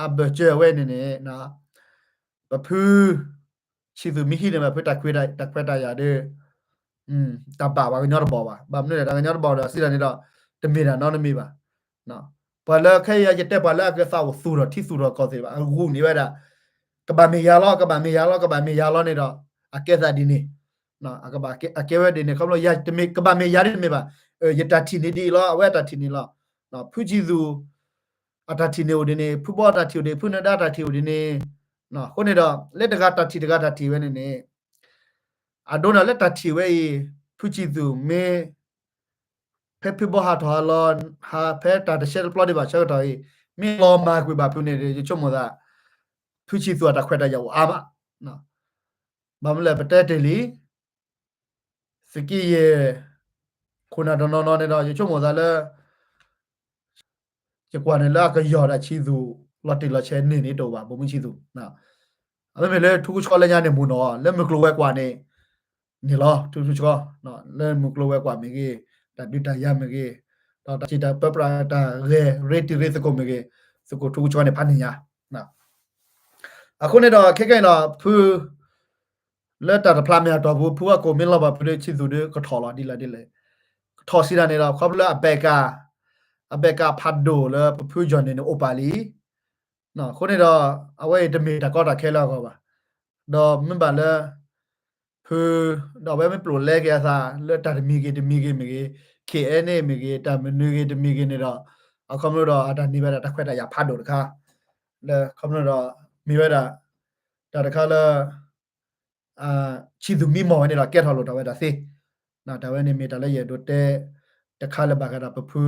အဘၢၣ်စၢၤဝဲန့ၣ်န့ၣ် ပဖု ဆံးသူၣ်မ့ၢ်ဟံးန့ၢ်ဘၣ်ဖုတၢ်ခွဲးတၢ်ယာ်ဒီး တၢ်ဘၣ်ပှၤကညီတဘီၣ်ဘၣ်. ဘၣ်မနုၤလဲၣ် တၢ်ကညီတဘီၣ်ဒီးစံးတၢ်န့ၣ်ဒီး တမ့ၢ်တၢ်နီတမံၤဘၣ်. ပှၤလၢခဲအံၤယတဲပှၤလၢအကသးအိၣ်သူၣ်ထီၣ်ထံသူၣ်ထီၣ်ကီၢ်သ့ၣ်တဖၣ် အဂုာ်န့ၢ်ဝဲဒၣ် ကဘၣ်မ့ၢ်ယၤလီၤ ကဘၣ်မ့ၢ်ယၤလီၤ ကဘၣ်မ့ၢ်ယၤလီၤန့ၣ်ဒီး အကဲသးဒ်န့ၣ် အကဲဝဲဒ်န့ၣ် ခီဖျိ ကဘၣ်မ့ၢ်ယၤဒ်တမ့ၢ်ဘၣ်. ယတၢ်ထံၣ်န့ၣ်ဒ်အံၤလီၤ အဝဲအတၢ်ထံၣ်န့ၣ်လီၤ. ဖုဆံးသူၣ် အတၢ်ထံၣ်န့ၣ်အိၣ်ဒ်န့ၣ် ဖုဘီအတၢ်ထံၣ်အိၣ်ဒ် ဖုနၢၤဒါအတၢ်ထံၣ်အိၣ်ဒ်န့ၣ် အဃိန့ၣ်ဒီး လၢတဂၤတၢ်ထံၣ်တဂၤတၢ်ထံၣ်ဝဲန့ၣ်န့ၣ် အဒိန့ၣ်လၢတၢ်ထံၣ်ဝဲအံၤ ဖုဆံးသူၣ်မ့ၢ် ဖဲဖုဘီဟးထီၣ်ဟးလီၤ ဟးဖဲတၢ်တရှဲတပျီဒံးဘၣ်ဆၢကတီၢ်အံၤ မ့ၢ်လီၤမၢ်ကွံာ်ဘၣ်ဖုန့ၣ်ဒီး ယဆိကမိၣ်သး ဖုဆံးသူၣ်အတၢ်ခွဲးတၢ်ယာ်အိၣ်အါမး ဘၣ်မနုၤလဲၣ် ပတဲတ့ၢ်လံ သုးက့ယဲၢ် ခိၣ်နၢ်တနီၤနီၤန့ၣ်ဒီး ယဆိကမိၣ်သးလၢ ယကွၢ်န့ၣ်လၢအကယီၢ်ဒၣ်ဆံးသူၣ် လီၤတံၢ်လီၤဆဲးန့ၢ်န့ၣ်တအိၣ်ဘၣ် ပိာ်မုၣ်ဆံးသူၣ် အမ့မ့ၢ်လၢထူကဆှီလၢညါန့ၣ်မူနီၤ လၢမုၢ်ကျိၤဝဲၤကွာ်န့ၣ် န့ၣ်လီၤ ထူကဆှီ လၢမုၢ်ကျိၤဝဲၤကွာ်မ့ၢ်ဂ့ၤ တၢ်ဒုးတၢ်ယၤမ့ၢ်ဂ့ၤ ဒီးတၢ်စံးတၢ်ပၢပြးတၢ်ဂဲၤရ့တံၤရ့သကိးမ့ၢ်ဂ့ၤ သကိးထူကဆှီန့ၣ်ဖးန့ၢ်ညါ အဃိန့ၣ်ဒီး ခဲကနံၣ်အံၤဒီး ဖု လၢတၢ်တဖျါမ့ၢ်အတီၢ်ပူၤ ဖုအကိၣ်မ့ၢ်လီၤဘၣ်ဖုဒီး ဆံးသူၣ်ဒီးကထီၣ်လီၤဒ်လဲၣ်ဒ်လဲၣ် ကထီၣ်စံးဒၣ်န့ၣ်ဒီး ခီဖျိလၢအဘဲၣ်ကၣ် အဘဲၣ်ကၣ်ဖးဒိၣ်လၢပဖုကၠီၣ်န့ၣ်န့ၣ် အိၣ်ပာ်လံ အဃိန့ၣ်ဒီး အဝဲအံၤတမ့ၢ်တၢ်ကီတၢ်ခဲလၢအဂီၢ်ဘၣ်. ဒီးမ့ၢ်ဘၣ်လၢ ဖု ဒီးအဝဲမ့ၢ်ပျိာ်လဲက့ၤအသး လၢတၢ်တမံၤဂ့ၤတမံၤဂ့ၤမ့ၢ်ဂ့ၤ ခဲအံၤန့ၣ်မ့ၢ်ဂ့ၤ တၢ်မနုၤဂ့ၤတမံၤဂ့ၤန့ၣ်ဒီး အခီပညီဒီးအတၢ်န့ၢ်ဝဲဒၣ်တၢ်ခွဲးတၢ်ယာ်ဖးဒိၣ်တခါ လၢအခီပညီဒီး မ့ၢ်ဝဲဒၣ် တၢ်တခါလၢ ဆံးသူၣ်မံမီၢ်ဝဲန့ၣ်ဒီး ကဲထီၣ်လိာ်တၢ်ဝဲဒၣ်သ့ တၢ်ဝဲန့ၣ်မ့ၢ်တၢ်လၢယအဲၣ်ဒိးတဲ တခါလၢဘၣ်ဃးဒီးပဖု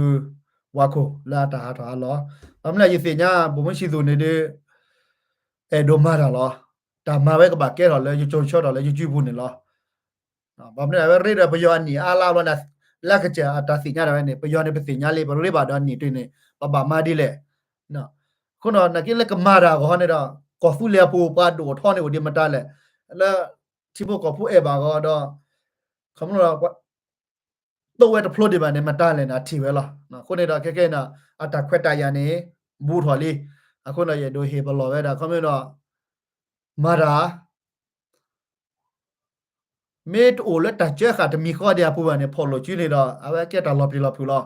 ဝါခိၣ်လၢအတၢ်ဟးထီၣ်ဟးလီၤ. ဘၣ်မနုၤလဲၣ် ယသ့ၣ်ညါ ပိာ်မုၣ်ဆံးသူၣ်န့ၣ်ဒီး အဲၣ်ဒိးမၤတၢ်လီၤ. တၢ်မၤဝဲကဘၣ်ကဲထီၣ်လၢယကၠိဆၢထီၣ်လၢယစုပူၤန့ၣ်လီၤ. ဘၣ်မနုၤလဲၣ် အဝဲရ့ဒီးပယီၤအနံၣ်အါလါဘျီန့ၣ် လၢကစၢ်အတၢ်သ့ၣ်ညါတၢ်ဝဲန့ၣ် ပယီၤန့ၣ်ပသ့ၣ်ညါလံ ပရ့ဘၣ်ဒီးအနံၣ်တ့ၢ်န့ၣ် ပဘၣ်မၤဒ်လဲၣ်. အဃိဒီး နာ်က့လၢကမၤတၢ်အဂီၢ်န့ၣ်ဒီး ကီၢ်သူလ့ၤအပူၤပှၤဒိၣ်ထီန့ၣ်အိၣ်ဒံးမတၤလဲၣ်, လၢထံဖိကီၢ်ဖိအဲၣ်ဘၣ်အဂီၢ်ဒီး ခီဖျိ တိၣ်ဝဲတဖျိဒံးဘၣ်န့ၣ် မတၤလဲၣ်န့ၣ် အထံၣ်ဝဲလီၤ. အဃိန့ၣ်ဒီး ခဲကဲန့ၣ် အတၢ်ခွဲးတၢ်ယာ်န့ၣ် ဘူးထီၣ်လံ. အဃိန့ၣ် ယအဲၣ်ဒိးဟ့ၣ်ပလီၢ်ဝဲဒၣ် ခီဖျိဒီး မၤတၢ် မ့ၢ်တအိၣ်လၢတၢ်စၢဃာ်တမံၤဃီဒံးအပူၤဘၣ်န့ၣ် ဖီၣ်လိာ်စုန့ၣ်ဒီး အဝဲကဲတၢ်လီၤပျံၤလီၤဖုးလီၤ.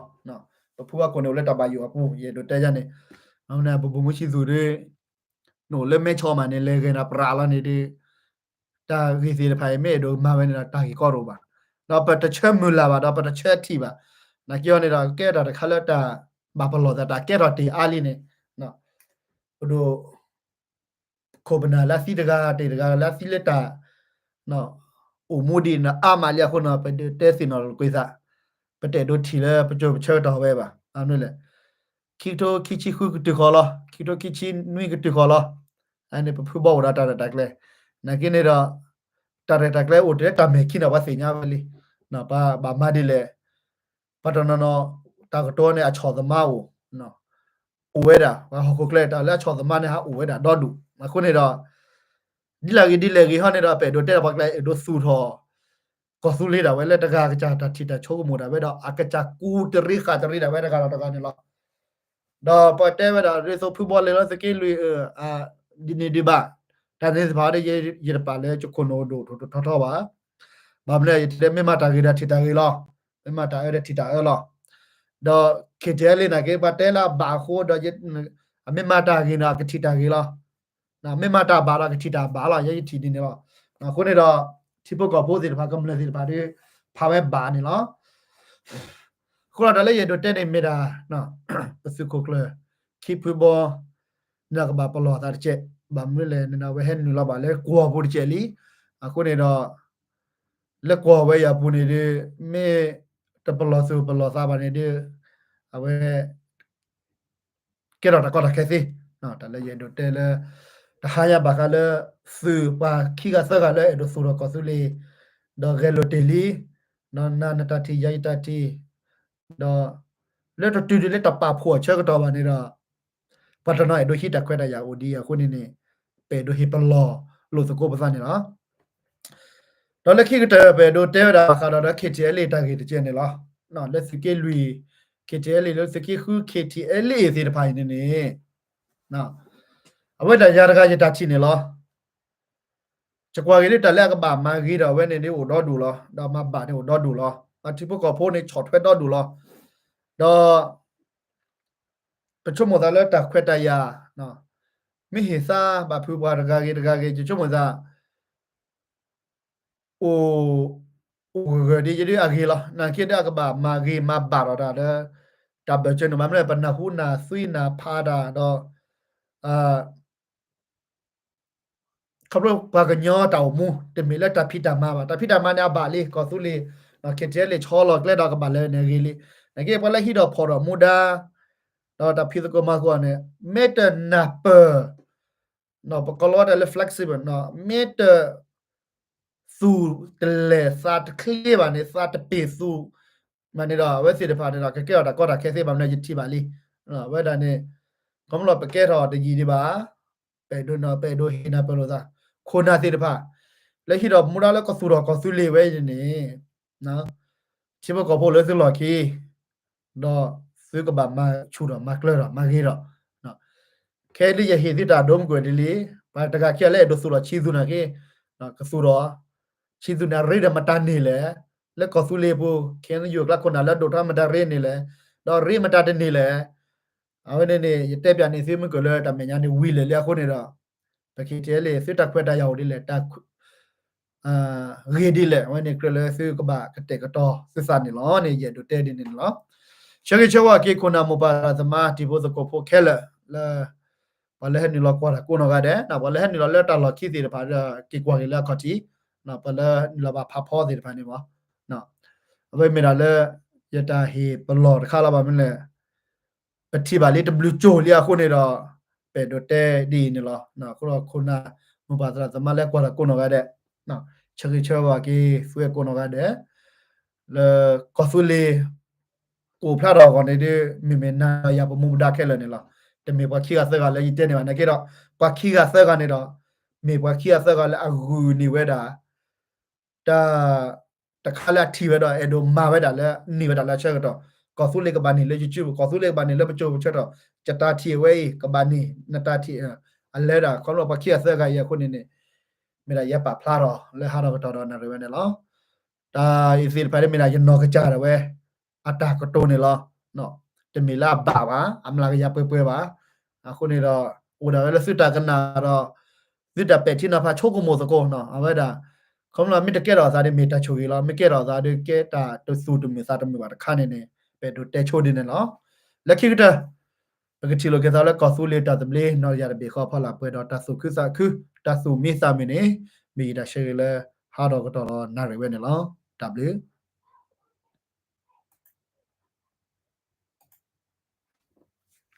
ပဖုဝဲကိးန့ၣ်အိၣ်လၢတၢ်ဘၣ်ယိၣ်အပူၤ ယအဲၣ်ဒိးတဲယၤန့ၣ်, အဝဲန့ၣ် ပဘိၣ်မုၢ်ဆံသူၣ်ဒီး နအိၣ်လၢမဲဆီးမးန့ၣ် လဲၤဂဲၤနၤပြးလီၤန့ၣ်ဒီး တၢ်ဂ့ၢ်သ့ၣ်တဖၣ်အံၤ မ့ၢ်အဲၣ်ဒိးမၤဝဲန့ၣ်ဒီး တၢ်ဂ့ၢ်ကီတအိၣ်ဘၣ်. ဒီးပတဆၢမုၢ်လၢ်ဘၣ် ဒီးပတဆၢထံၣ်ဘၣ်. နာ်က့အီၤန့ၣ်ဒီး ကဲတၢ်တခါလၢတၢ်ဘၣ်ပလီၢ်သး တၢ်ကဲထီၣ်တ့ၢ်အါလံန့ၣ် ပဒိၣ် ခိၣ်ပနၢ်လၢအသံတဂၤတ့ၢ်တဂၤလၢအသံလၢတၢ် အိၣ်မူဒံးန့ၣ်အါမးလံအဃိန့ၣ် ပဒုးတဲသ့ၣ်နီၣ်လိာ်ကွံာ်သး, ပတအဲၣ်ဒိးထံၣ်လၢပကၠိပဆၢကတီၢ်ဝဲဘၣ်. အမနုၤလဲၣ်, ခံကထိခံဆံဃုကတုၤဃီၤလီၤ, ခံကထိခံဆံနွံကတုၤဃီၤလီၤ. အန့ၣ်ပဖုဘီအိၣ်ဒီးတၢ်ရဲၣ်တၢ်ကျဲၤ, နာ်က့န့ၣ်ဒီး တၢ်ရဲၣ်တၢ်ကျဲၤအိၣ်တ့ၢ်လၢတၢ်မဲာ်ခံန့ၣ် ပှၤသ့ၣ်ညါဝဲလံ. ပှၤဘၣ်မၤဒ်လဲၣ် ပှၤတနီၤနီၤ တၢ်ကတိၤန့ၣ် အဆီၣ်သမါအိၣ်, အိၣ်ဝဲဒၣ် ပှၤဟီၣ်ခိၣ်ချၢတၢ်လၢအဆီၣ်သမါန့ၣ် ဟးအိၣ်ဝဲဒၣ်ဒီဒူၣ်. အဃိန့ၣ်ဒီး ဒ်လဲၣ်ဂ့ၤဒ်လဲၣ်ဂ့ၤဟီန့ၣ်ဒီး ပအဲၣ်ဒိးတဲပှၤကျဲ အဲၣ်ဒိးသူၣ်ထီၣ် ကီၢ်သူလ့ၤဒၣ်ဝဲလၢတဂၤအကစၢ်တၢ်ထံၣ်တၢ်ဆိကမိၣ်ဒၣ်ဝဲဒီး အကစၢ်ကူတရံးဃာ်တရံးဒၣ်ဝဲတဂၤဒီးတဂၤန့ၣ်လီၤ. ဒီးပတဲဝဲဒၣ် ဒ်သိးဖုဘီလဲၤလၢသုးက့လွံၢ် ဒ်န့ၣ်ဒံးဘၣ်, တၢ်န့ၣ်သ့ၣ်တဖၣ်ဒီး ယတပာ်လၢယခိၣ်နူာ်ဒိၣ်ထီၣ်ထီထီၣ်ဘၣ်. ဘၣ်မနုၤလဲၣ် ယတဲမ့ၢ်မၤတၢ်ဂ့ၤဒီးထံၣ်တၢ်ဂ့ၤလီၤ, မ့ၢ်မၤတၢ်အၢဒီးထံၣ်တၢ်အၢလီၤ. ဒီး ခ့ၣ်ထံၣ်အဲလ့ၣ် နာ်က့ ပှၤတဲလၢအဘၣ်အဃိဒီး အမ့ၢ်မၤတၢ်ဂ့ၤန့ၣ် အကထံၣ်တၢ်ဂ့ၤလီၤ. မ့ၢ်မၤတၢ်ဘၣ်ဒီး အကထံၣ်တၢ်ဘၣ်လီၤ. ယဲယထံၣ်ဒ်န့ၣ်လီၤ. အဃိန့ၣ်ဒီး ထံဖိကီၢ်ဖိသ့ၣ်တဖၣ် ကမျၢၢ်သ့ၣ်တဖၣ်ဒီး ဖးဝဲဘၣ်န့ၣ်လီၤ. အဃိဒီးတၢ်လၢယအဲၣ်ဒိးတဲန့ၣ်မ့ၢ်ဒၣ် ပသုးခိၣ်ကျၢၢ် ခံဖုဘီ န့ၣ်ကဘၣ်ပလီၢ်သးတကဲး, ဘၣ်မနုၤလဲၣ်န့ၣ် အဝဲဟဲနုာ်လီၤဘၣ်လၢကွီၢ်ပူၤတကဲးလံ. အဃိန့ၣ်ဒီး လၢကွီၢ်ဝဲအံၤအပူၤန့ၣ်ဒီး မ့ၢ်တပလီၢ်သူၣ်ပလီၢ်သးဘၣ်န့ၣ်ဒီး အဝဲ ကဲထီၣ်တၢ်ကီတၢ်ခဲသ့, တၢ်လၢယအဲၣ်ဒိးတဲလၢ တဟါညါဘၣ်ဃးလၢ သုးပှၤခံဂၤသၢဂၤလၢအဲၣ်ဒိးသူၣ်ထီၣ်ကီၢ်သူလ့ၤ ဒီးဂဲၤလိာ်တ့ၢ်လံ, ဒီးနၤနတၢ်ထံၣ် ယၤယတၢ်ထံၣ်, ဒီး လၢတတုၤဒံးလၢတၢ်ပာ်ဖှိၣ်အဆၢကတီၢ်ဘၣ်န့ၣ်ဒီး ပှၤတနီၤအဲၣ်ဒိးဟံးတၢ်ခွဲးတၢ်ယာ်အိၣ်ဒံးအဃိန့ၣ်န့ၣ် ပအဲၣ်ဒိးဟ့ၣ်ပလီၢ်လိာ်သကိးပသးန့ၣ်လီၤ. ဒီးလၢခံကတၢၢ် ပအဲၣ်ဒိးတဲဝဲဒၣ်ဘၣ်ဃးဒီး ခ့ၣ်ထံၣ်အဲလ့ၣ် တၢ်ဂ့ၢ်တကဲးန့ၣ်လီၤ. လၢသုးက့လွံၢ် ခ့ၣ်ထံၣ်အဲလ့ၣ် လၢသုးက့ဃု ခ့ၣ်ထံၣ်အဲလ့ၣ်သ့ၣ်တဖၣ်အံၤန့ၣ်န့ၣ် အဝဲဒၣ်ယၤတဂၤယတၢ်ထံၣ်န့ၣ်လီၤ. ယကွၢ်က့ၤလၢတၢ်လၢအကဘၣ်မၤဂ့ၤဒီးအဝဲန့ၣ်ဒ်အိၣ်ဒီဒူၣ်လီၤ. ဒီးမၤဘၣ်န့ၣ်အိၣ်ဒီဒူၣ်လီၤ. ပှၤထံဖိကီၢ်ဖိန့ၣ်ဆီၣ်ထွဲဒီဒူၣ်လီၤ. ဒီး ပဆိကမိၣ်သးလၢတၢ်ခွဲးတၢ်ယာ် မ့ၢ်ဟ့ၣ်သါဘၣ်ဖုးပှၤတဂၤဂ့ၤတဂၤဂ့ၤ ယဆိကမိၣ်သး အိၣ် အိၣ်ဂၢၢ်ဂၢၢ်ဒ်ယဒ်အဂ့ၤလီၤ. နာ်က့ဒီးအကဘၣ်မၤဂ့ၤမၤဘၣ်ဒီးတၢ်လၢ တၢ်ဘၢၣ်စၢၤန့ၣ် ဘၣ်မနုၤလဲၣ် ပနၢ်ဟူနၢ်သွံနၢ်ဖးတၢ်ဒီး ခီဖျိပှၤကညီတၢ်အိၣ်မူ တမ့ၢ်လၢတၢ်ဖံးတၢ်မၤဘၣ်. တၢ်ဖံးတၢ်မၤန့ၣ်အဘၣ်လံ ကီၢ်သူလ့ၤ ခ့ၣ်ထံၣ်အဲလ့ၣ်ဆီလီၤကျဲဒီးကဘၣ်လဲၤန့ၣ်ဂ့ၤလံ. နာ်က့ပှၤလၢဟံးဒီးဖီၣ်ဒီးမူဒါ ဒီးတၢ်ဖံးသကိးမၤသကိးန့ၣ် မ့ၢ်တနၢ်ပၢၢ် ပကိးလီၤဝဲတၢ်လၢ flexible မ့ၢ်တ သူၣ်တလဲၢ်သးတချ့ဘၣ်န့ၣ် သးတပ့ၤသူၣ်ဘၣ်န့ၣ်ဒီး အဝဲသ့ၣ်တဖၣ်န့ၣ်ဒီး ကကဲထီၣ်တၢ်ကီတၢ်ခဲသ့ ဘၣ်မနုၤယထံၣ်ဘၣ်လံ. အဝဲဒၣ်န့ၣ် ခီဖျိပကဲထီၣ်တယံာ်ဒံးဘၣ် ပအဲၣ်ဒိး ပအဲၣ်ဒိးဟ့ၣ်နၢ်ပၢၢ်လိာ်သး ခိၣ်နၢ်သ့ၣ်တဖၣ် လၢဟံးဒီးမူဒါလၢကသူၣ်ထီၣ်ကီၢ်သူလ့ၤဝဲအံၤန့ၣ် ထံဖိကီၢ်ဖိလၢသုလီၢ်ခံ ဒီးသုကဘၣ်မၤဆူၣ်ထီၣ်မၤကျၢၤထီၣ်မၤဂ့ၤထီၣ် ခဲဒ်ယဟ့ၣ်သုတၢ်ဒိမုၢ်ကွံာ်ဒ်လံ, ပှၤတဂၤခံဂၤလၢအဲၣ်ဒိးသူၣ်ထီၣ်ဆံးသူၣ်နာ်က့ ကသူၣ်ထီၣ် ဆံးသူၣ်န့ၣ် အရ့ဒီးမတၤန့ၣ်လဲၣ်, လၢကီၢ်သူလ့ၤပူၤ ခဲအံၤ ယိၤကျါခိၣ်နၢ်လၢဒိၣ်ထီၣ်မတၤရ့န့ၣ်လဲၣ်, ဒီးရ့မတၤတန့ၢ်လဲၣ်. အဝဲန့ၣ်န့ၣ် ယတဲပၠးန့ၢ်သုမုၢ်ကွံာ်လၢတၢ်မဲာ်ညါန့ၣ်ဝံၤလၢာ်လံအဃိန့ၣ်ဒီး ပခ့ၣ်ထံၣ်အဲလ့ၣ် သုတၢ်ခွဲးတၢ်ယာ်အိၣ်ဒ်လဲၣ် တၢ် ဂ့ၤဒ်လဲၣ် အဝဲန့ၣ်ကြၢးလၢသုကဘၣ်ကတဲာ်ကတီၤသုသးန့ၣ်လီၤန့ၣ် ယအဲၣ်ဒိးတဲဒ်န့ၣ်န့ၣ်လီၤ. ဆၢဂ့ၤဆၢဝါက့ၤခိၣ်နၢ်မိၢ်ပၢ်သရၣ်သမါတံၤဖိသကိးဖိခဲလၢာ်လၢ ပှၤလၢဟဲနုာ်လီၤကွၢ်တၢ်ကိးနီၢ်ဂၤဒဲး, ပှၤလၢဟဲနုာ်လီၤလၢတၢ်လီၢ်ခံသ့ၣ်တဖၣ်ဒီး က့ၤကွၢ်က့ၤလၢအခီၣ်ထံး, ပှၤလၢနုာ်လီၤဘၣ်ဖးဖီသ့ၣ်တဖၣ်န့ၣ်မး, အဝဲမ့ၢ်ဒၣ်လၢ ယတၢ်ဟ့ၣ်ပလီၢ်တခါလီၤ. ဘၣ်မနုၤလဲၣ် ပထံၣ်ဘၣ်လံတဘျုးကၠိလံအဃိန့ၣ်ဒီး ပအဲၣ်ဒိးတဲဒ်အံၤန့ၣ်လီၤ. အဃိဒီးခိၣ်နၢ်မိၢ်ပၢ်သရၣ်သမါလၢကွၢ်တၢ်ကိးနီၢ်ဂၤဒဲး, ဆၢဂ့ၤဆၢဝါက့ၤသုဝဲကိးနီၢ်ဂၤဒဲး, လၢကီၢ်သူလ့ၤ ကအိၣ်ဖျါထီၣ်အဂီၢ်န့ၣ်ဒီး မ့မ့ၢ်နၤဒီးယၤပမူပဒါခဲလၢာ်န့ၣ်လီၤ. တ တမ့ၢ်ပှၤခံဂၤသၢဂၤလၢယတဲန့ၣ်ဘၣ်နာ်က့ဒီး ပှၤခံဂၤသၢဂၤန့ၣ်ဒီး မ့ၢ်ပှၤခံဂၤသၢဂၤလၢအဂုာ်န့ၢ်ဝဲဒၣ် တၢ် တခါလၢအထံၣ်ဝဲဒီး အဲၣ်ဒိးမၤဝဲဒၣ်လၢ န့ၢ်ဝဲဒၣ်လၢအဆၢကတီၢ်, ကီၢ်သူလ့ၤကဘၣ်န့ၢ်လၢယစုပူၤ, ကီၢ်သူလ့ၤကဘၣ်န့ၢ်လၢပစိၤပဆၢကတီၢ်, ယတၢ်ထံၣ်ဝဲအံၤ ကဘၣ်န့ၢ် နတၢ်ထံၣ် အလဲၤဒၣ် ခီဖျိပှၤခံဂၤသၢဂၤအံၤအဃိန့ၣ်န့ၣ် မ့ၢ်ဒၣ်ယပာ်ဖျါထီၣ်လၢဟးထီၣ်ကတီၢ်ဒီးနၣ်ရံၣ်ဝဲန့ၣ်လီၤ. တၢ်အံၤသ့ၣ်တဖၣ်န့ၣ်မ့ၢ်ဒၣ်ယနီၢ်ကစၢ်ဒၣ်ဝဲ အတၢ်ကတိၤန့ၣ်လီၤ. တမ့ၢ်လၢအဘၣ်ဘၣ်, အမျးကယၤပှဲၤပှဲၤဘၣ်. အဃိန့ၣ်ဒီး အိၣ်ဒၣ်ဝဲလၢသုတၢ်ကနၣ်ဒီး သုတၢ်ပဲာ်ထံနီၤဖးဆိကမိၣ်သကိး အဝဲဒၣ် ခီဖျိမ့ၢ်တကဲထီၣ်သးဒီးမ့ၢ်တၢ်ဆိၣ်ဂ့ၤလီၤ, မ့ၢ်ကဲထီၣ်သးဒီး ကဲတၢ်တသူၣ်တမုာ်သးတမုာ်ဘၣ်တခါန့ၣ်န့ၣ် ပအဲၣ်ဒိးတဲဆိဒ်န့ၣ်လီၤ. လၢခံကတၢၢ် ပကထံၣ်လိာ်က့ၤသးလၢကီၢ်သူလ့ၤတၢ်သဘျ့နီၢ်တယၢ်တဘ့ၣ်ဃီအဖီလာ်ပှဲၤဒီးတၢ်သူၣ်ခုသးခု, တၢ်သူၣ်မံသးမုာ်န့ၣ် မ့ၢ်ယတၢ်ဆၢဂ့ၤလၢ ဟးထီၣ်ကတီၢ်ဒီးနၣ်ရံၣ်ဝဲန့ၣ်လီၤ. တၢ်ဘျုး